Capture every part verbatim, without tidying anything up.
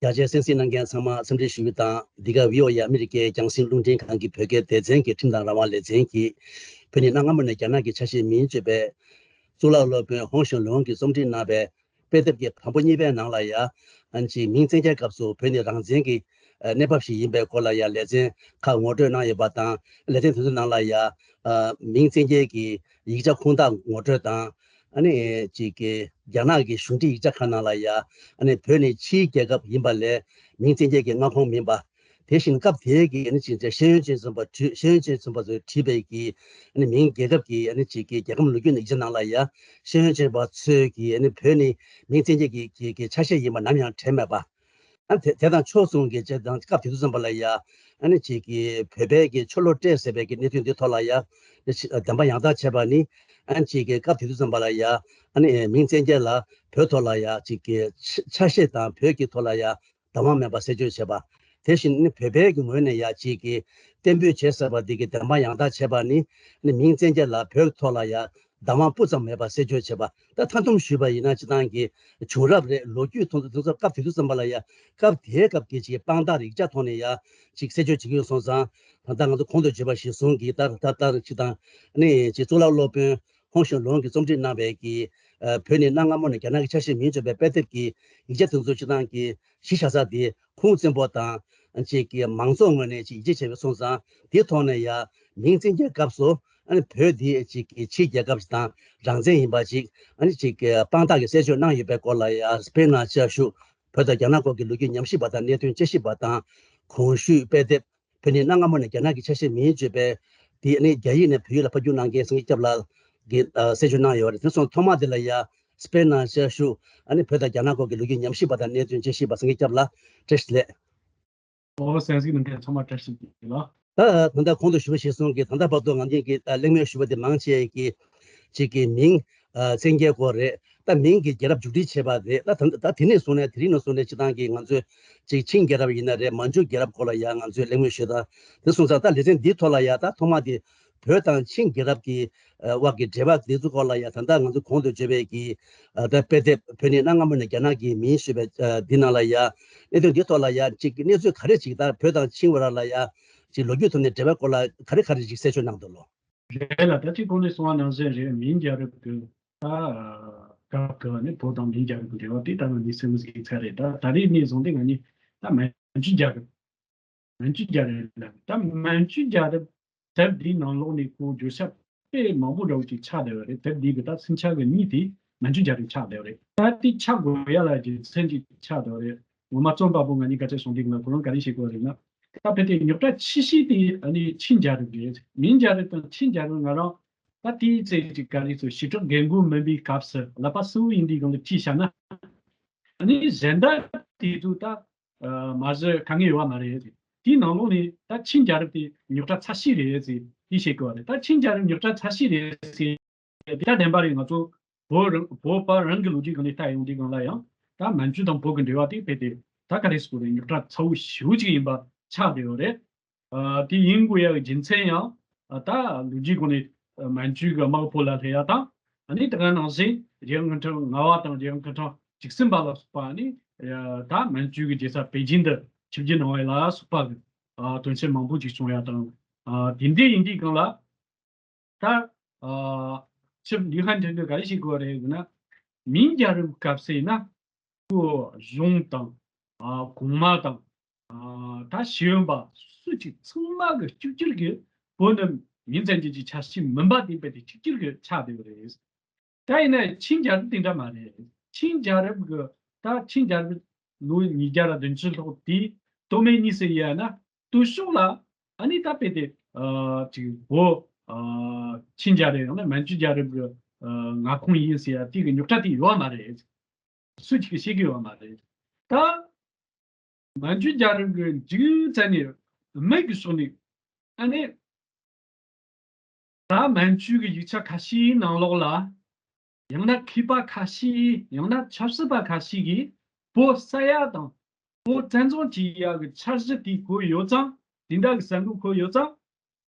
རྒྱ་ཆེའི་གསན་གཟིགས་གནང་མཁན་ཚང་མ་འཚམས་འདྲི་ཞུ་རྒྱུ་དང་། འདི་ག་བྷི་ཨོ་ཨེ་ཨ་མི་རི་ཀའི་རྒྱང་སྲིང་རླུང་འཕྲིན་ཁང་གི་བོད་སྐད་སྡེ་ཚན་གྱི་ཁྲིམས་དང་རང་དབང་ལེ་ཚན་གྱིས། བོད་ནས་གནའ་སྔ་མོ་ནས་རྒྱ་ནག་གི་ཆ་ཤས་མིང་བརྗོད་པའི་གཙུག་ལག་སློབ་དཔོན་ཧོང་ཞུང་ལུང་གིས་རྩོམ་སྒྲིག་གནང་བའི་དཔེ་དེབ་ཀྱི་བམ་པོ་གཉིས་པའི་ནང་ལ་ཡ། ཨ་ནི་ཅིག་མིང་བཙན་སྐྱེལ་སྐབས་སུ་བོད་ནི་རང་བཙན་གྱི་ཨ་གནས་བབ་ཞིག་ཡིན་པའི་སྐོར་ལ་ཡ་ལེ་ཚན་ཁག་ངོ་སྤྲོད་གནང་ཡོད་པ་དང་། ལེ་ཚན་དེ་ཚོའི་ནང་ལ་ཡ། ཨ་མིང་བཙན་སྐྱེལ་གྱི་ཡིག་ཆ་ཁུངས་དག་ངོ་སྤྲོད་དང་། ཨ་ནི་ཅིག་གི་རྒྱ་ནག་གི་གཞུང་འབྲེལ་ཡིག་ཆ་ཁག་ནང་ལ་ཡ། ཨ་ནི་བོད་ནི་ཕྱིའི་རྒྱལ་ཁབ་ཡིན་པ་ལས་མིང་བཙན་སྐྱེལ་གྱི་མངའ་ཁོངས་མིན་པ། དེ་བཞིན་སྐབས་དེའི་གི་ཨ་ནི་ཅིག་ཤེས་ཡོན་ཅན་ཚན་པ་བྲིས། ཤེས་ཡོན་ཅན་ཚན་པ་ཚོས་བྲིས་པའི་གི་ཨ་ནི་མིང་རྒྱལ་ཁབ་ཀྱི་ཨ་ནི་ཅིག་གི་རྒྱལ་ཁམས་ལོ་རྒྱུས་ནི་ཡིག་ཆ་ནང་ལ་ཡ། ཤེས་ཡོན་ཅན་པ་ཚོས་གི་ཨ་ནི་བོད་ནི་མིང་བཙན་སྐྱེལ་གྱི་གི་གི་ཆ་ཤས་ཡིན་པ་ནམ་ཡང་དྲན་མེད་པ། ཨ་དེ་དེ་དང་ཕྱོགས་མཚུངས་ཀྱི་བྱས་ཙང་སྐབས་དེ་དུས་ཙམ་པ་ལ་ཡ། ཨ་ནི་ཅིག་གི་བོད་པའི་གི་ཆོ་ལོ་ཏྲེ་ཟེར་བའི་གི་གནད་དོན་འདི་ཐོག་ལ་ཡ། ཨ་ནི་ཅིག་བདེན་པ་ཡང་དག་བྱས་པ་ནི། ཨ་ནི་ཅིག་གི་སྐབས་དེ་དུས་ཙམ་པ་ལ་ཡ། ཨ་ནི་མིང་བཙན་སྐྱེལ་ལ་བོད་ཐོག་ལ་ཡ་ཅིག་གི་ཆ་ཆ་ཤས་དང་བོད་ཀྱི་ཐོག་ལ་ཡ་བདག་དབང་མེད་པ་གསལ་བརྗོད་བྱས་པ། དེ་བཞིན་ནི་བོད་པའི་གི་ངོས་ནས་ཡ་ཅིག་གི་གཏན་འབུད་བྱས་ཟེར་བ་འདི་གི་བདེན་པ་ཡང་དག་བྱས་པ་ནི། ནི་མིང་བཙན་སྐྱེལ་ལ་བོད་ཐོག་ལ་ཡ་བདག་དབང་སྤུ་ཙམ་མེད་པ་གསལ་བརྗོད་བྱས་པ། ད་མཐའ་སྡོམ་ཞུས་པ་ཡིན་ན་སྤྱིར་བཏང་གི་བྱུང་རབས་རེད། ལོ་རྒྱུས་ཐོག་ཏུ་སྐབས་དེ་དུས་ཙམ་པ་ལ་ཡ། སྐབས་དེའི་སྐབས་ཀྱི་ཅིག་དཔང་རྟགས་རིགས་ཆ་ཐོག་ནས་ཡ་ཅིག་གསལ་བརྗོད་བྱེད་ཀྱི་ཡོད་སོང་ཙང་། ད་ལྟ་ང་ཚོ་གོང་དུ་བརྗོད་པ་གཞིར་བཟུང་གིས་ད་ད་ལྟ་སྤྱིར་བཏང་ནི་ཅིག་གཙུག་ལག་སློབ་དཔོན་ཧོང་ཞུང་ལུང་གིས་རྩོམ་སྒྲིག་གནང་བའི་གི་ཨ་བོད་ནི་གནའ་སྔ་མོ་ནས་རྒྱ་ནག་གི་ཆ་ཤས་མིང་བརྗོད་པའི་དཔེ་དེབ་ཀྱི་ཡིག་ཆ་དེ་ཚོ་སྤྱིར་བཏང་གི་གཞི་བཞག་ས་དེ་ཁུངས་བཙན་པོ་དང་ཅིག་གི་མང་ཚོགས་ངོས་ནས་ཅིག་ཡིད་ཆེས་བྱས་པའི་སོང་ཙང་། དེའི་ཐོག་ནས་ཡ་མིང་བཙན་སྐྱེལ་སྐབས་སུ་ཨ་ནི་བོད་འདི་ཅིག་གི་ཕྱིའི་རྒྱལ་ཁབ་ཅིག་དང་རང་བཙན་ཡིན་པ་ཅིག་ཨ་ནི་ཅིག་གི་དཔང་རྟགས་ཀྱི་གསལ་བརྗོད་གནང་ཡོད་པའི་སྐོར་ལ་ཡ། དཔེར་ན་ཆ་བཞག་བོད་དང་རྒྱ་ནག་སྐོར་གྱི་ལོ་རྒྱུས་ཉམས་ཞིབ་པ་དང་གནད་དོན་དཔྱད་ཞིབ་པ་དང་། གོང་ཞུས་དཔེ་དེབ་བོད་ནི་གནའ་སྔ་མོ་ནས་རྒྱ་ནག་གི་ཆ་ཤས་མིང་བརྗོད་པའི་དེ་ནི་རྒྱ་ཡིག་ནས་བོད་ཡིག་ལ་ཕབ་བསྒྱུར་གནང་མཁན་སེང་གེ་སྐྱབས་ལགས་ཀྱིས་ཨ་གསལ་བརྗོད་གནང་ཡོད་རེད། དེ་སོང་ཐོག་མ་དེ་ལ་ཡ་དཔེར་ན་ཆ་བཞག་ཨ་ནི་བོད་དང་རྒྱ་ནག་སྐོར་གྱི་ལོ་རྒྱུས་ཉམས་ཞིབ་པ་དང་གནད་དོན་དཔྱད་ཞིབ་པ་སེང་གེ་སྐྱབས་ལགས་བཀྲ་ཤིས་བདེ་ལེགས། ཨོ་གསན་གཟིགས་གནང་མཁན་ཚང་མ་བཀྲ་ཤིས་བདེ་ལེགས། ད་ད་ལྟ་གོང་དུ་ཞུས་པ་གཞིར་བཟུང་གིས་ད་ལྟ་བར་དུ་ང་ཚོས་ཀྱི་ཨ་གླེང་མོལ་ཞུས་པ་དེ་མང་ཆེ་གིས་ཅིག་གི་མིང་ཨ་བཙན་སྐྱེལ་སྐོར་རེད། ད་མིང་གི་རྒྱལ་རབས་མཇུག་སྒྲིལ་བྱས་པ་རེད། ད་ད་ད་དེ་ནས་བཟུང་ནས་དེ་རིང་ནས་བཟུང་ནས་སྤྱིར་བཏང་གི་ང་ཚོས་ཅིག་ཆིང་རྒྱལ་རབས་ཡིན་ན་རེད། མན་ཇུ་རྒྱལ་རབས་སྐོར་ལ་ཡང་ང་ཚོས་གླེང་མོལ་ཞུས་དང་། དེ་སོང་ཙང་ད་ལེ་ཚན་འདིའི་ཐོག་ལ་ཡང་ད་ཐོག་མ་དེ་བོད་དང་ཆིང་རྒྱལ་རབས་ཀྱི་ཨ་དབར་གྱི་འབྲེལ་བ་འདི་ཚོ་སྐོར་ལ་ཡང་ད་ལྟ་ང་ཚོ་གོང་དུ་བརྗོད་པའི་གི་ཨ་ད་དཔེ་དེབ་བོད་ནི་གནའ་སྔ་མོ་ནས་རྒྱ་ནག་གི་མིང་ཞུས་པའི་ཨ་འདི་ནང་ལ་ཡང་གནད་དོན་འདིའི་ཐོག་ལ་ཡང་ཅིག་གནས་ཚུལ་ག་རེ་ཅིག་ད་བོད་དང་ཆིང་བར་ལ་ཡང་ཅིག་ལོ་རྒྱུས་ཐོག་ནས་འབྲེལ་བའི་སྐོར་ལ་ག་རེ་ག་རེ་ཅིག་གསལ་བརྗོད་གནང་འདུག་ལོ། རེད་ལ། ད་ཅིག་གོང་ནས་གསུངས་པ་ནང་བཞིན་རེད། མིང་རྒྱལ་རབས་ཀྱི་ད་སྐབས་ཀྱི་ནི་བོད་དང་མིང་རྒྱལ་རབས་ཀྱི་འབྲེལ་བ་དེ་ད་ང་གཉིས་སེམས་ཀྱི་ཚད་རེད། ད་ད་རེས་ནས་བཟུང་སྟེ་ང་གཉིས་ད་མན་ཇུ་རྒྱལ་རབས། མན་ཇུ་རྒྱལ་རབས་ལ་ད་མན་ཇུ་རྒྱལ་རབས་དེབ་འདིའི་ནང་ལོགས་ནས་ཁོ་བརྗོད་བྱ་དཔེ་མང་པོ་འདྲ་བོ་ཅིག་ཆགས་བསྡད་ཡོད་རེད། དེབ་འདིའི་གི་ད་ཚུན་ཆད་ཀྱི་མིང་དེ་མན་ཇུ་རྒྱལ་རབས་ཆགས་བསྡད་ཡོད་རེད། ད་དེ་ཆགས་དགོས་ཡ་ལ་རྒྱུ་མཚན་ཅིག་ཆགས་བསྡད་ཡོད་རེད། ངོ་མ་རྩོམ་པ་པོ་ང་གཉིས་སྐད་ཆ་གསུང་དུས་ང་ཁོ་རང་ག་རེ་བཤད་དགོས་རེད་ན། ད་ཕལ་ཆེར་རྙོག་དྲ་ཆེ་ཤོས་དེ་ཨ་ནི་ཆིང་རྒྱལ་རབས་རེད། མིང་རྒྱལ་རབས་དང་ཆིང་རྒྱལ་རབས་ང་རང་ད་དེའི་ཚེ་ཅིག་ག་རེ་ཟེར་ཞི་ཁྲོ་རྒན་རྒོན་མིན་པའི་སྐབས་སུ་ཀླད་པ་སུ་ཡིན་དུས་སྒང་ལ་ཁྲིད་བཞག་ན། ཨ་ནི་གཞན་དག་དེ་ཚོ་ད་ཨ་མ་གཞི་དཀའ་ངལ་ཡོད་པ་མ་རེད། དེའི་ནང་ལོགས་ནས་ད་ཆིང་རྒྱལ་རབས་དེ་རྙོག་དྲ་ཚ་ཤོས་རེད་ཟེར་དེ་བཤད་དགོས་པ་རེད། ད་ཆིང་རྒྱལ་རབས་རྙོག་དྲ་ཚ་ཤོས་རེད་ཟེར་དེ་ད་བདེན་པ་རེད། ང་ཚོ་བོད་རང་བོད་པ་རང་གི་ལོ་རྒྱུས་སྒང་ནས་ལྟ་ཡོང་དུས་སྒང་ལ་ཡང་ད་མན་ཇུ་དང་བོད་ཀྱི་འབྲེལ་བ་དེ་དཔེ་དེ་ད་ག་རེ་ཟེར་དགོས་རེད། རྙོག་དྲ་ཚ་བོ་ཞེ་པོ་ཅིག་ཡིན་པ་ཆགས་བསྡད་ཡོད་རེད། ཨ་དེ་ཡིན་དགོས་ཡ་གི་རྒྱུ་མཚན་ཡང་ཨ་ད་ལོ་རྒྱུས་སྒང་ནས་ཨ་མན་ཇུ་གི་དམག་བོད་ལ་སླེབས་ཡ་དང་། ཨ་ནི་དེ་ག་ནང་བཞིན་རྒྱལ་ཡོངས་མཁའ་ཁྲོམ་ལྔ་པ་དང་རྒྱལ་ཡོངས་མཁའ་ཁྲོམ་བཅུ་གསུམ་པ་ལ་སོགས་པ། ཨ་ནི་ཨ་ད་མན་ཇུ་གི་རྒྱལ་ས་པེ་ཅིན་དུ་ཆིབས་བསྒྱུར་གནང་བ་ལ་སོགས་པ་གི་ཨ་དོན་ཆེན་མང་པོ་ཅིག་བྱུང་ཡ་དང་། ཨ་དེ་འདྲ་ཡིན་དུས་སྒང་ལ་ད་ཨ་ཆིབས་ལི་ཧན་ཐན་གྱིས་ག་རེ་བཤད་དགོས་རེད་ཟེར་ན། མིང་རྒྱལ་རབས་སྐབས་སུ་ཡིན་ན་ཁོ་གཞུང་དང་ཨ་གོང་མ་དང་ཨ་ད་ཤེས་ཡོན་པ་སུ་གཅིག་ཚང་མ་གི་གཅིག་གྱུར་གྱི་བོད་ནི་མིང་བཙན་སྐྱེལ་གྱི་ཆ་ཤས་མིན་པ་དེ་དཔེ་དེ་གཅིག་གྱུར་གྱི་ཆགས་བསྡད་ཡོད་རེད། ད་ཡིན་ན་ཆིང་རྒྱལ་རབས་དེ་འདྲ་མ་རེད། ཆིང་རྒྱལ་རབས་ཀྱི་ད་ཆིང་རྒྱལ་རབས་ལོ་ཉིས་བརྒྱ་དང་བདུན་ཅུ་ལྷག་དེའི་སྟོད་སྨད་གཉིས་སུ་དབྱེ་ན། སྟོད་ཕྱོགས་ལ་ཨ་ནི་ད་དཔེ་དེ་ཨ་ཅིག་བོད་ཨ་ཆིང་རྒྱལ་རབས་ཡང་ན་མན་ཇུ་རྒྱལ་རབས་ཀྱི་ཨ་མངའ་ཁོངས་ཡིན་ཟེར་ཡ་དེ་གི་རྙོག་དྲ་དེ་ཡོད་མ་རེད། སུ་གཅིག་གིས་བཤད་ཀྱི་ཡོད་མ་རེད། ད་མན་ཇུ་རྒྱལ་རབས་ཀྱི་མཇུག་ཙམ་ནས་སྨད་ཀྱི་ཕྱོགས་ནས་ཨ་ནི་ད་མན་ཇུ་གི་ཡིག་ཆ་ཁ་ཤས་ནང་ལོགས་ལ་ཡང་ན་མཁས་པ་ཁ་ཤས་ཡང་ན་ཆབ་སྲིད་པ་ཁ་ཤས་ཀྱིས་བོད་ས་ཡ་དང་བོད་བཙན་བཟུང་བྱེད་ཡག་གི་འཆར་གཞི་དེ་བཀོད་ཡོད་ཙང་། དེ་འདྲ་གི་གསར་འགོད་བཀོད་ཡོད་ཙང་།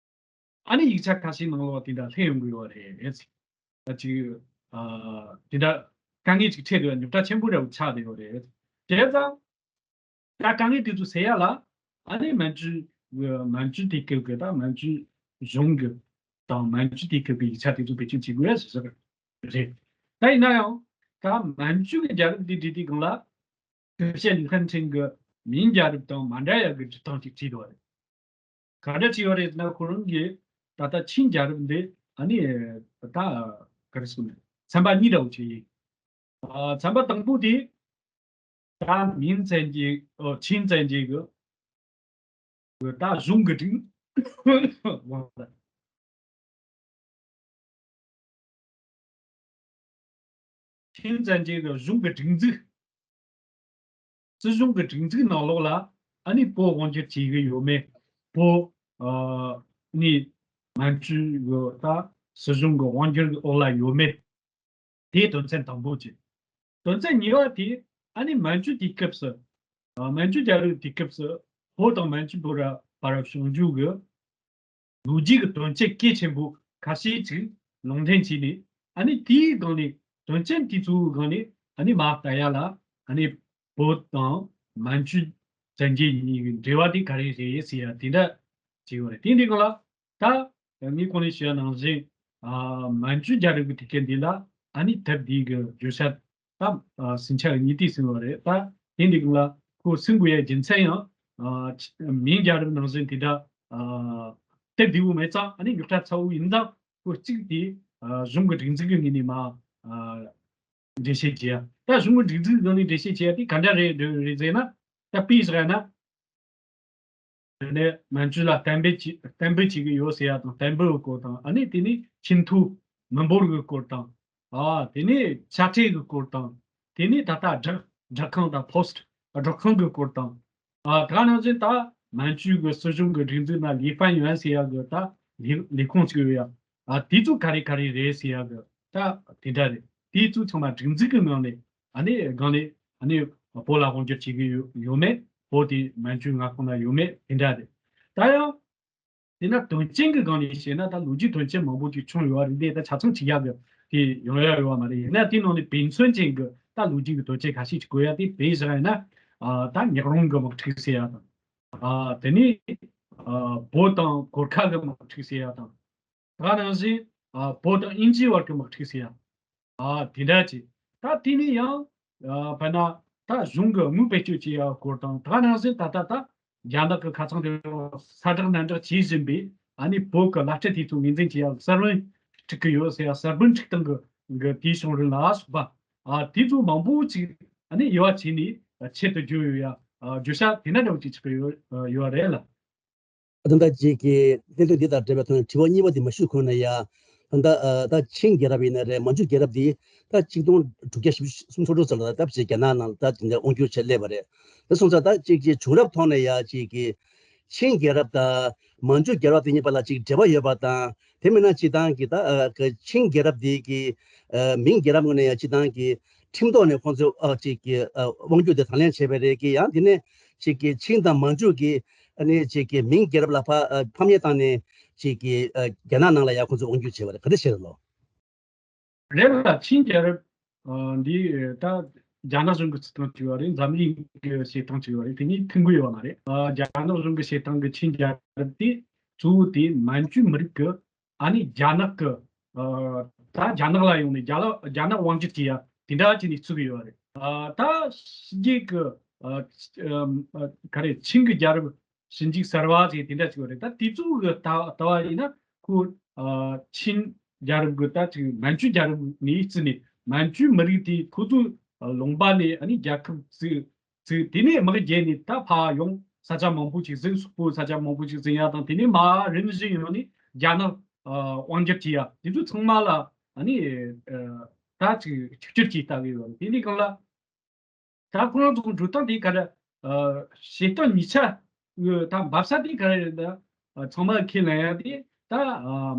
ཨ་ནི་ཡིག་ཆ་ཁ་ཤས་ནང་ལོགས་དེ་འདྲ་སླེབས་ཡོང་གི་ཡོད་རེད། ད་ཅིག་ཨ་དེ་འདྲ་དཀའ་ངལ་ཅིག་འཕྲད་དུས་རྙོག་དྲ་ཆེན་པོ་འདྲ་བོ་ཆགས་བསྡད་ཡོད་རེད། བྱས་ཙང་ ད་དཀའ་ངལ་དེ་ཚོ་སེལ་ཡ་ལ་ཨ་ནི་མན་ཇུ་མན་ཇུ་དེ་སྐབས་ཀྱི་ད་མན་ཇུ་གཞུང་གི་དང་མན་ཇུ་དེ་སྐབས་ཀྱི་ཡིག་ཆ་དེ་ཚོ་བེད་སྤྱོད་བྱེད་དགོས་ཟེར་ཟེར་རེད། ད་ཡིན་ན་ཡང་ད་མན་ཇུ་གི་རྒྱལ་རབས་འདི་འབྲི་དུས་སྒང་ལ་ཀུ་ཤུ་ལི་ཧན་ཁྲིན་གྱི་མིང་རྒྱལ་རབས་དང་མ་འདྲ་ཡག་གི་འབྲི་སྟངས་ཅིག་བྲིས་འདུག་བ་རེད། ག་འདྲ་བྲིས་པ་རེད་ན་ཁོ་རང་གིས་ད་ལྟ་ཆིང་རྒྱལ་རབས་འདི་ཨ་ནི་ད་ག་རེ་ཟེར་ནས་ཚན་པ་གཉིས་འདྲ་བོ་ཅིག་ཡིན། ཨ་ཚན་པ་དང་པོ་དེ་ད་མིང་བཙན་གྱི་ཨོ་ཆིང་བཙན་གྱི་གི་ད་གཞུང་གི་སྒྲིག་ཆིང་བཙན་གྱི་གི་གཞུང་གི་སྒྲིག་འཛུགས། སྲིད་གཞུང་གི་སྒྲིག་འཛུགས་ནང་ལོགས་ལ་ཨ་ནི་བོད་དབང་སྒྱུར་བྱེད་ཀྱི་ཡོད་མེད། བོད་ཨ་ནི་མན་ཇུ་གི་ད་སྲིད་གཞུང་གི་དབང་སྒྱུར་གྱི་འོག་ལ་ཡོད་མེད། དེའི་དོན་ཚན་དང་པོ་བྱས། དོན་ཚན་གཉིས་པ་དེ་ཨ་ནི་མན་ཇུ་དུས་སྐབས་སུ་ཨ་མན་ཇུ་རྒྱལ་རབས་དུས་སྐབས་སུ་བོད་དང་མན་ཇུ་བོད་ར་བར་བྱུང་རྒྱུ་གི་ལོ་རྒྱུས་ཀྱི་དོན་རྐྱེན་གལ་ཆེན་པོ་ཁ་ཤས་ཅིག་ལུང་འདྲེན་བྱས་ནས་ཨ་ནི་དེའི་སྒང་ནས་དོན་རྐྱེན་དེ་ཚོའི་སྒང་ནས་ཨ་ནི་མ་ལྟ་ཡ་ལ་ཨ་ནི་བོད་དང་མན་ཇུ་བཙན་རྒྱལ་གཉིས་ཀྱི་འབྲེལ་བ་དེ་ག་རེ་རེད་ཟེར་ཡ་དེ་འདྲ་བྱས་ཡོད་རེད། དེ་འདྲའི་སྒང་ལ་ད་ངས་གོང་ནས་ཞུས་པ་ནང་བཞིན་ཨ་མན་ཇུ་རྒྱལ་རབས་ཀྱི་དུས་སྐབས་འདི་ལ་ཨ་ནི་ཐབས་འདི་གི་བརྗོད་བྱ་ད་ཨ་ཟིན་ཆ་གཉིས་དེ་ཟིན་པ་རེད། ད་དེ་འདི་གང་ལ་ཁོ་ཟིན་དགོས་ཡ་རྒྱུ་མཚན་ཡང་ཨ་མིང་རྒྱལ་རབས་ནང་བཞིན་དེ་འདྲ་ཨ་དེབ་བདེ་བོ་མེད་ཙང་ཨ་ནི་རྙོག་དྲ་ཚ་བོ་ཡིན་ཙང་ཁོ་གཅིག་དེ་ཨ་གཞུང་གི་སྒྲིག་འཛུགས་ཀྱི་ངོས་ནས་མ་ཨ་འགྲེལ་བཤད་བྱེད་ཡ། ད་གཞུང་གི་སྒྲིག་འཛུགས་ཀྱི་ངོས་ནས་འགྲེལ་བཤད་བྱེད་ཡ་དེ་ག་འདྲ་རེད་རེད་ཟེར་ན་ད་དཔེ་བཞག་ཡ་ན། དེ་ནས་མན་ཇུ་ལ་གཏན་འབེབས་བྱེད་གཏན་འབེབས་བྱེད་ཀྱི་ཡོད་ཟེར་ཡ་དང་གཏན་འབེབས་ཀྱི་སྐོར་དང་ཨ་ནི་དེ་ནས་ཆིན་ཐུའུ་མི་འབོར་གྱི་སྐོར་དང་ཨ་དེ་ནས་དཔྱ་ཁྲལ་གྱི་སྐོར་དང་དེ་ནས་ད་ལྟ་སྦྲག་སྦྲག་ཁང་དང་ཕོ་སི་ཊི་སྦྲག་ཁང་གི་སྐོར་དང་ཨ་ད་ནང་བཞིན་ད་མན་ཇུ་གི་སྲིད་གཞུང་གི་སྒྲིག་འཛུགས་ནང་ལི་ཧྥན་ཡོན་ཟེར་ཡ་གི་ད་ལས་ལས་ཁུངས་ཅིག་ཡོད་ཡ་ཨ་དེ་ཚོ་ག་རེ་ག་རེ་རེད་ཟེར་ཡ་གི་ད་དེ་འདྲ་རེད། དེ་ཚོ་ཚང་མ་སྒྲིག་འཛུགས་ཀྱི་ངང་ནས། ཨ་ནི་སྒང་ནས་ཨ་ནི་བོད་ལ་དབང་སྒྱུར་བྱེད་ཀྱི་ཡོད་ཡོད་མེད། བོད་དེ་མན་ཇུའི་མངའ་ཁོངས་ན་ཡོད་མེད་དེ་འདྲ་རེད། ད་ཡང་དེ་ན་དོན་རྐྱེན་གྱི་སྒང་ནས་བཤད་ན་ད་ལོ་རྒྱུས་དོན་རྐྱེན་མང་པོ་ཅིག་བྱུང་ཡོད་རེད་དེ་ད་ཆ་ཚང་བྱེད་ཡག་གི་དེ་ཡོང་ཡ་ཡོད་བ་མ་རེད། ཡིན་ན་དེ་ནང་ནས་དཔེ་མཚོན་ཅན་གྱི་ད་ལོ་རྒྱུས་ཀྱི་དོན་རྐྱེན་ཁ་ཤས་ཅིག་གོ་ཡ་དེ་དཔེ་བཞག་ཡིན་ན་ཨ་ད་ཉག་རོང་གི་དམག་འཁྲུག་ཟེར་ཡ་དང་ཨ་དེ་ནས་ཨ་བོད་དང་གོར་ཁ་གི་དམག་འཁྲུག་ཟེར་ཡ་དང་། ད་ག་ནང་བཞིན་ཨ་བོད་དང་དབྱིན་ཇིའི་བར་གྱི་དམག་འཁྲུག་ཟེར་ཡ། ཨ་དེ་འདྲ་ཅིག་ད་དེ་ནས་ཡང་ཨ་དཔེར་ན་ད་གཞུང་གི་དངུལ་བེད་སྤྱོད་བྱེད་ཡ་སྐོར་དང་ད་ག་ནང་བཞིན་ད་ལྟ་ད་རྒྱ་ནག་གི་ཁ་ཚང་དེ་ས་བསྒྲགས་གནམ་བསྒྲགས་བྱེད་བཞིན་པའི་ཨ་ནི་བོད་ཀྱི་བླ་སྤྲུལ་དེ་ཚོ་ངོས་འཛིན་བྱེད་ཡ་གསར་བུམ་འཁྲུག་གི་ཡོད་ཟེར་ཡ། གསར་བུམ་འཁྲུག་སྟངས་ཀྱི་གི་དེའི་བྱུང་རིམ་ལ་སོགས་པ་ཨ་དེ་ཚོ་མང་པོ་ཅིག་ཨ་ནི་དབྱེ་བ་ཕྱེ་ནས་ཆེད་དུ་བརྗོད་ཡོད་ཡ། ཨ་བརྗོད་བྱ་དེ་འདྲ་འདྲ་བོ་ཅིག་ཆགས་ཀྱི་ཡོད་ཡོད་རེད་ལ། ད་ལྟ་ཅིག་གི་གནད་དོན་འདི་དང་འབྲེལ་བའི་ཐོག་ནས་དྲི་བ་གཉིས་པ་འདི་མ་ཞུས་གོང་ནས་ཡ། ད་ལྟ་ཨ་ད་ཆིང་རྒྱལ་རབས་ཡིན་ན་རེད། མན་ཇུ་རྒྱལ་རབས་འདི་ད་གཅིག་སྟོང་དྲུག་བརྒྱ་བཞི་བཅུ་སུམ་ཅུ་སོ་དྲུག་ཙམ་ལ་ད་ཅིག་རྒྱ་ནག་ནང་ད་ཅིག་དབང་བསྒྱུར་བྱས་སླེབས་པ་རེད། དེ་སོང་ཙང་ད་ཅིག་གི་བྱུང་རབས་ཐོག་ནས་ཡ་ཅིག་གི་ཆིང་རྒྱལ་རབས་དང་མན་ཇུ་རྒྱལ་རབས་དེ་གཉིས་བར་ལ་ཅིག་འབྲེལ་བ་ཡོད་པ་དང་དེ་མིན་ན་སྤྱིར་བཏང་གི་ད་ཨ་གི་ཆིང་རྒྱལ་རབས་འདི་གི་ཨ་མིང་རྒྱལ་རབས་ངོས་ནས་ཡ་སྤྱིར་བཏང་གི་ཁྲིམས་ཐོག་ནས་ཁོང་ཚོས་ཨ་ཅིག་གི་ཨ་དབང་བསྒྱུར་དེ་དང་ལེན་བྱས་པ་རེད་གི། ཡང་དེ་ནས་ཅིག་གི་ཆིང་དང་མན་ཇུ་གི་ཨ་ནི་ཅིག་གི་མིང་རྒྱལ་རབས་ལ་ཕ་ཨ་ཕམ་ཉེས་བཏང་ནས་ཅིག་གི་ཨ་རྒྱ་ནག་ནང་ལ་ཡང་ཁོང་ཚོས་དབང་བསྒྱུར་བྱས་པ་རེད། ག་འདྲ་བཤད་རེད་ལོ། རེད་ལ་ཆིང་རྒྱལ་རབས་ཨ་འདི་ད་རྒྱ་ནག་གཞུང་གི་བྱེད་སྟངས་བྱས་པ་རེད། འཛམ་གླིང་གི་བྱེད་སྟངས་བྱས་པ་རེད། དེ་གཉིས་མཐུན་གི་ཡོད་པ་མ་རེད། ཨ་རྒྱ་ནག་གཞུང་གི་བྱེད་སྟངས་གི་ཆིང་རྒྱལ་རབས་དེ་གཙོ་བོ་དེ་མན་ཇུ་མི་རིགས་ཀྱི་ཨ་ནི་རྒྱ་ནག་གི་ཨ་ད་རྒྱ་ནག་ལ་ཡོང་ནས་རྒྱ་ལ་རྒྱ་ནག་དབང་སྒྱུར་བྱེད་ཡ་དེ་འདྲ་བྱས་ནས་བཙུགས་ཡོད་རེད། ཨ་ད་ཕྱི་རྒྱལ་གི་ཨ་ཨ་ག་རེ་ཆིང་གི་རྒྱལ་རབས་ཞིབ་འཇུག་གསར་བ་ཞིག་དེ་འདྲ་ཞིག་ཡོད་རེད། ད་དེ་ཚོ་གི་ལྟ་ལྟ་བ་ཡིན་ན་ཁོ་ཨ་ཆིང་རྒྱལ་རབས་གི་ད་ཅིག་མན་ཇུ་རྒྱལ་རབས་ནས་བརྩིས་ནས་མན་ཇུ་མི་རིགས་དེ་ཁོ་ཚོ་ལུང་པ་ནས་ཨ་ནི་རྒྱལ་ཁབ་བཙུགས། ཚུལ་དེ་ནས་དམག་རྒྱལ་ནས་ད་ཕར་ཡོང་ས་ཆ་མང་པོ་ཞིག་ཟིན། སོག་པོའི་ས་ཆ་མང་པོ་ཞིག་ཟིན་ཡ་དང་དེ་ནས་མར་རིམ་བཞིན་ཡོང་ནས་རྒྱ་ནག་དབང་སྒྱུར་བྱེད་ཡ་དེ་ཚོ་ཚང་མ་ལ་ཨ་ནི་ད་ཅིག་ཆིག་སྒྱུར་གྱིས་ལྟ་གི་ཡོད་རེད། དེ་ནས་གང་ལ་ད་ཁོ་རང་ཚོ་འགྲོ་སྟངས་དེ་ག་རེ་བྱེད་སྟངས་གཉིས་ཆ་ད་འབབ་ས་དེ་ག་རེ་རེད། ད་ཚང་མ་ཁས་ལེན་ཡ་དེ་ད་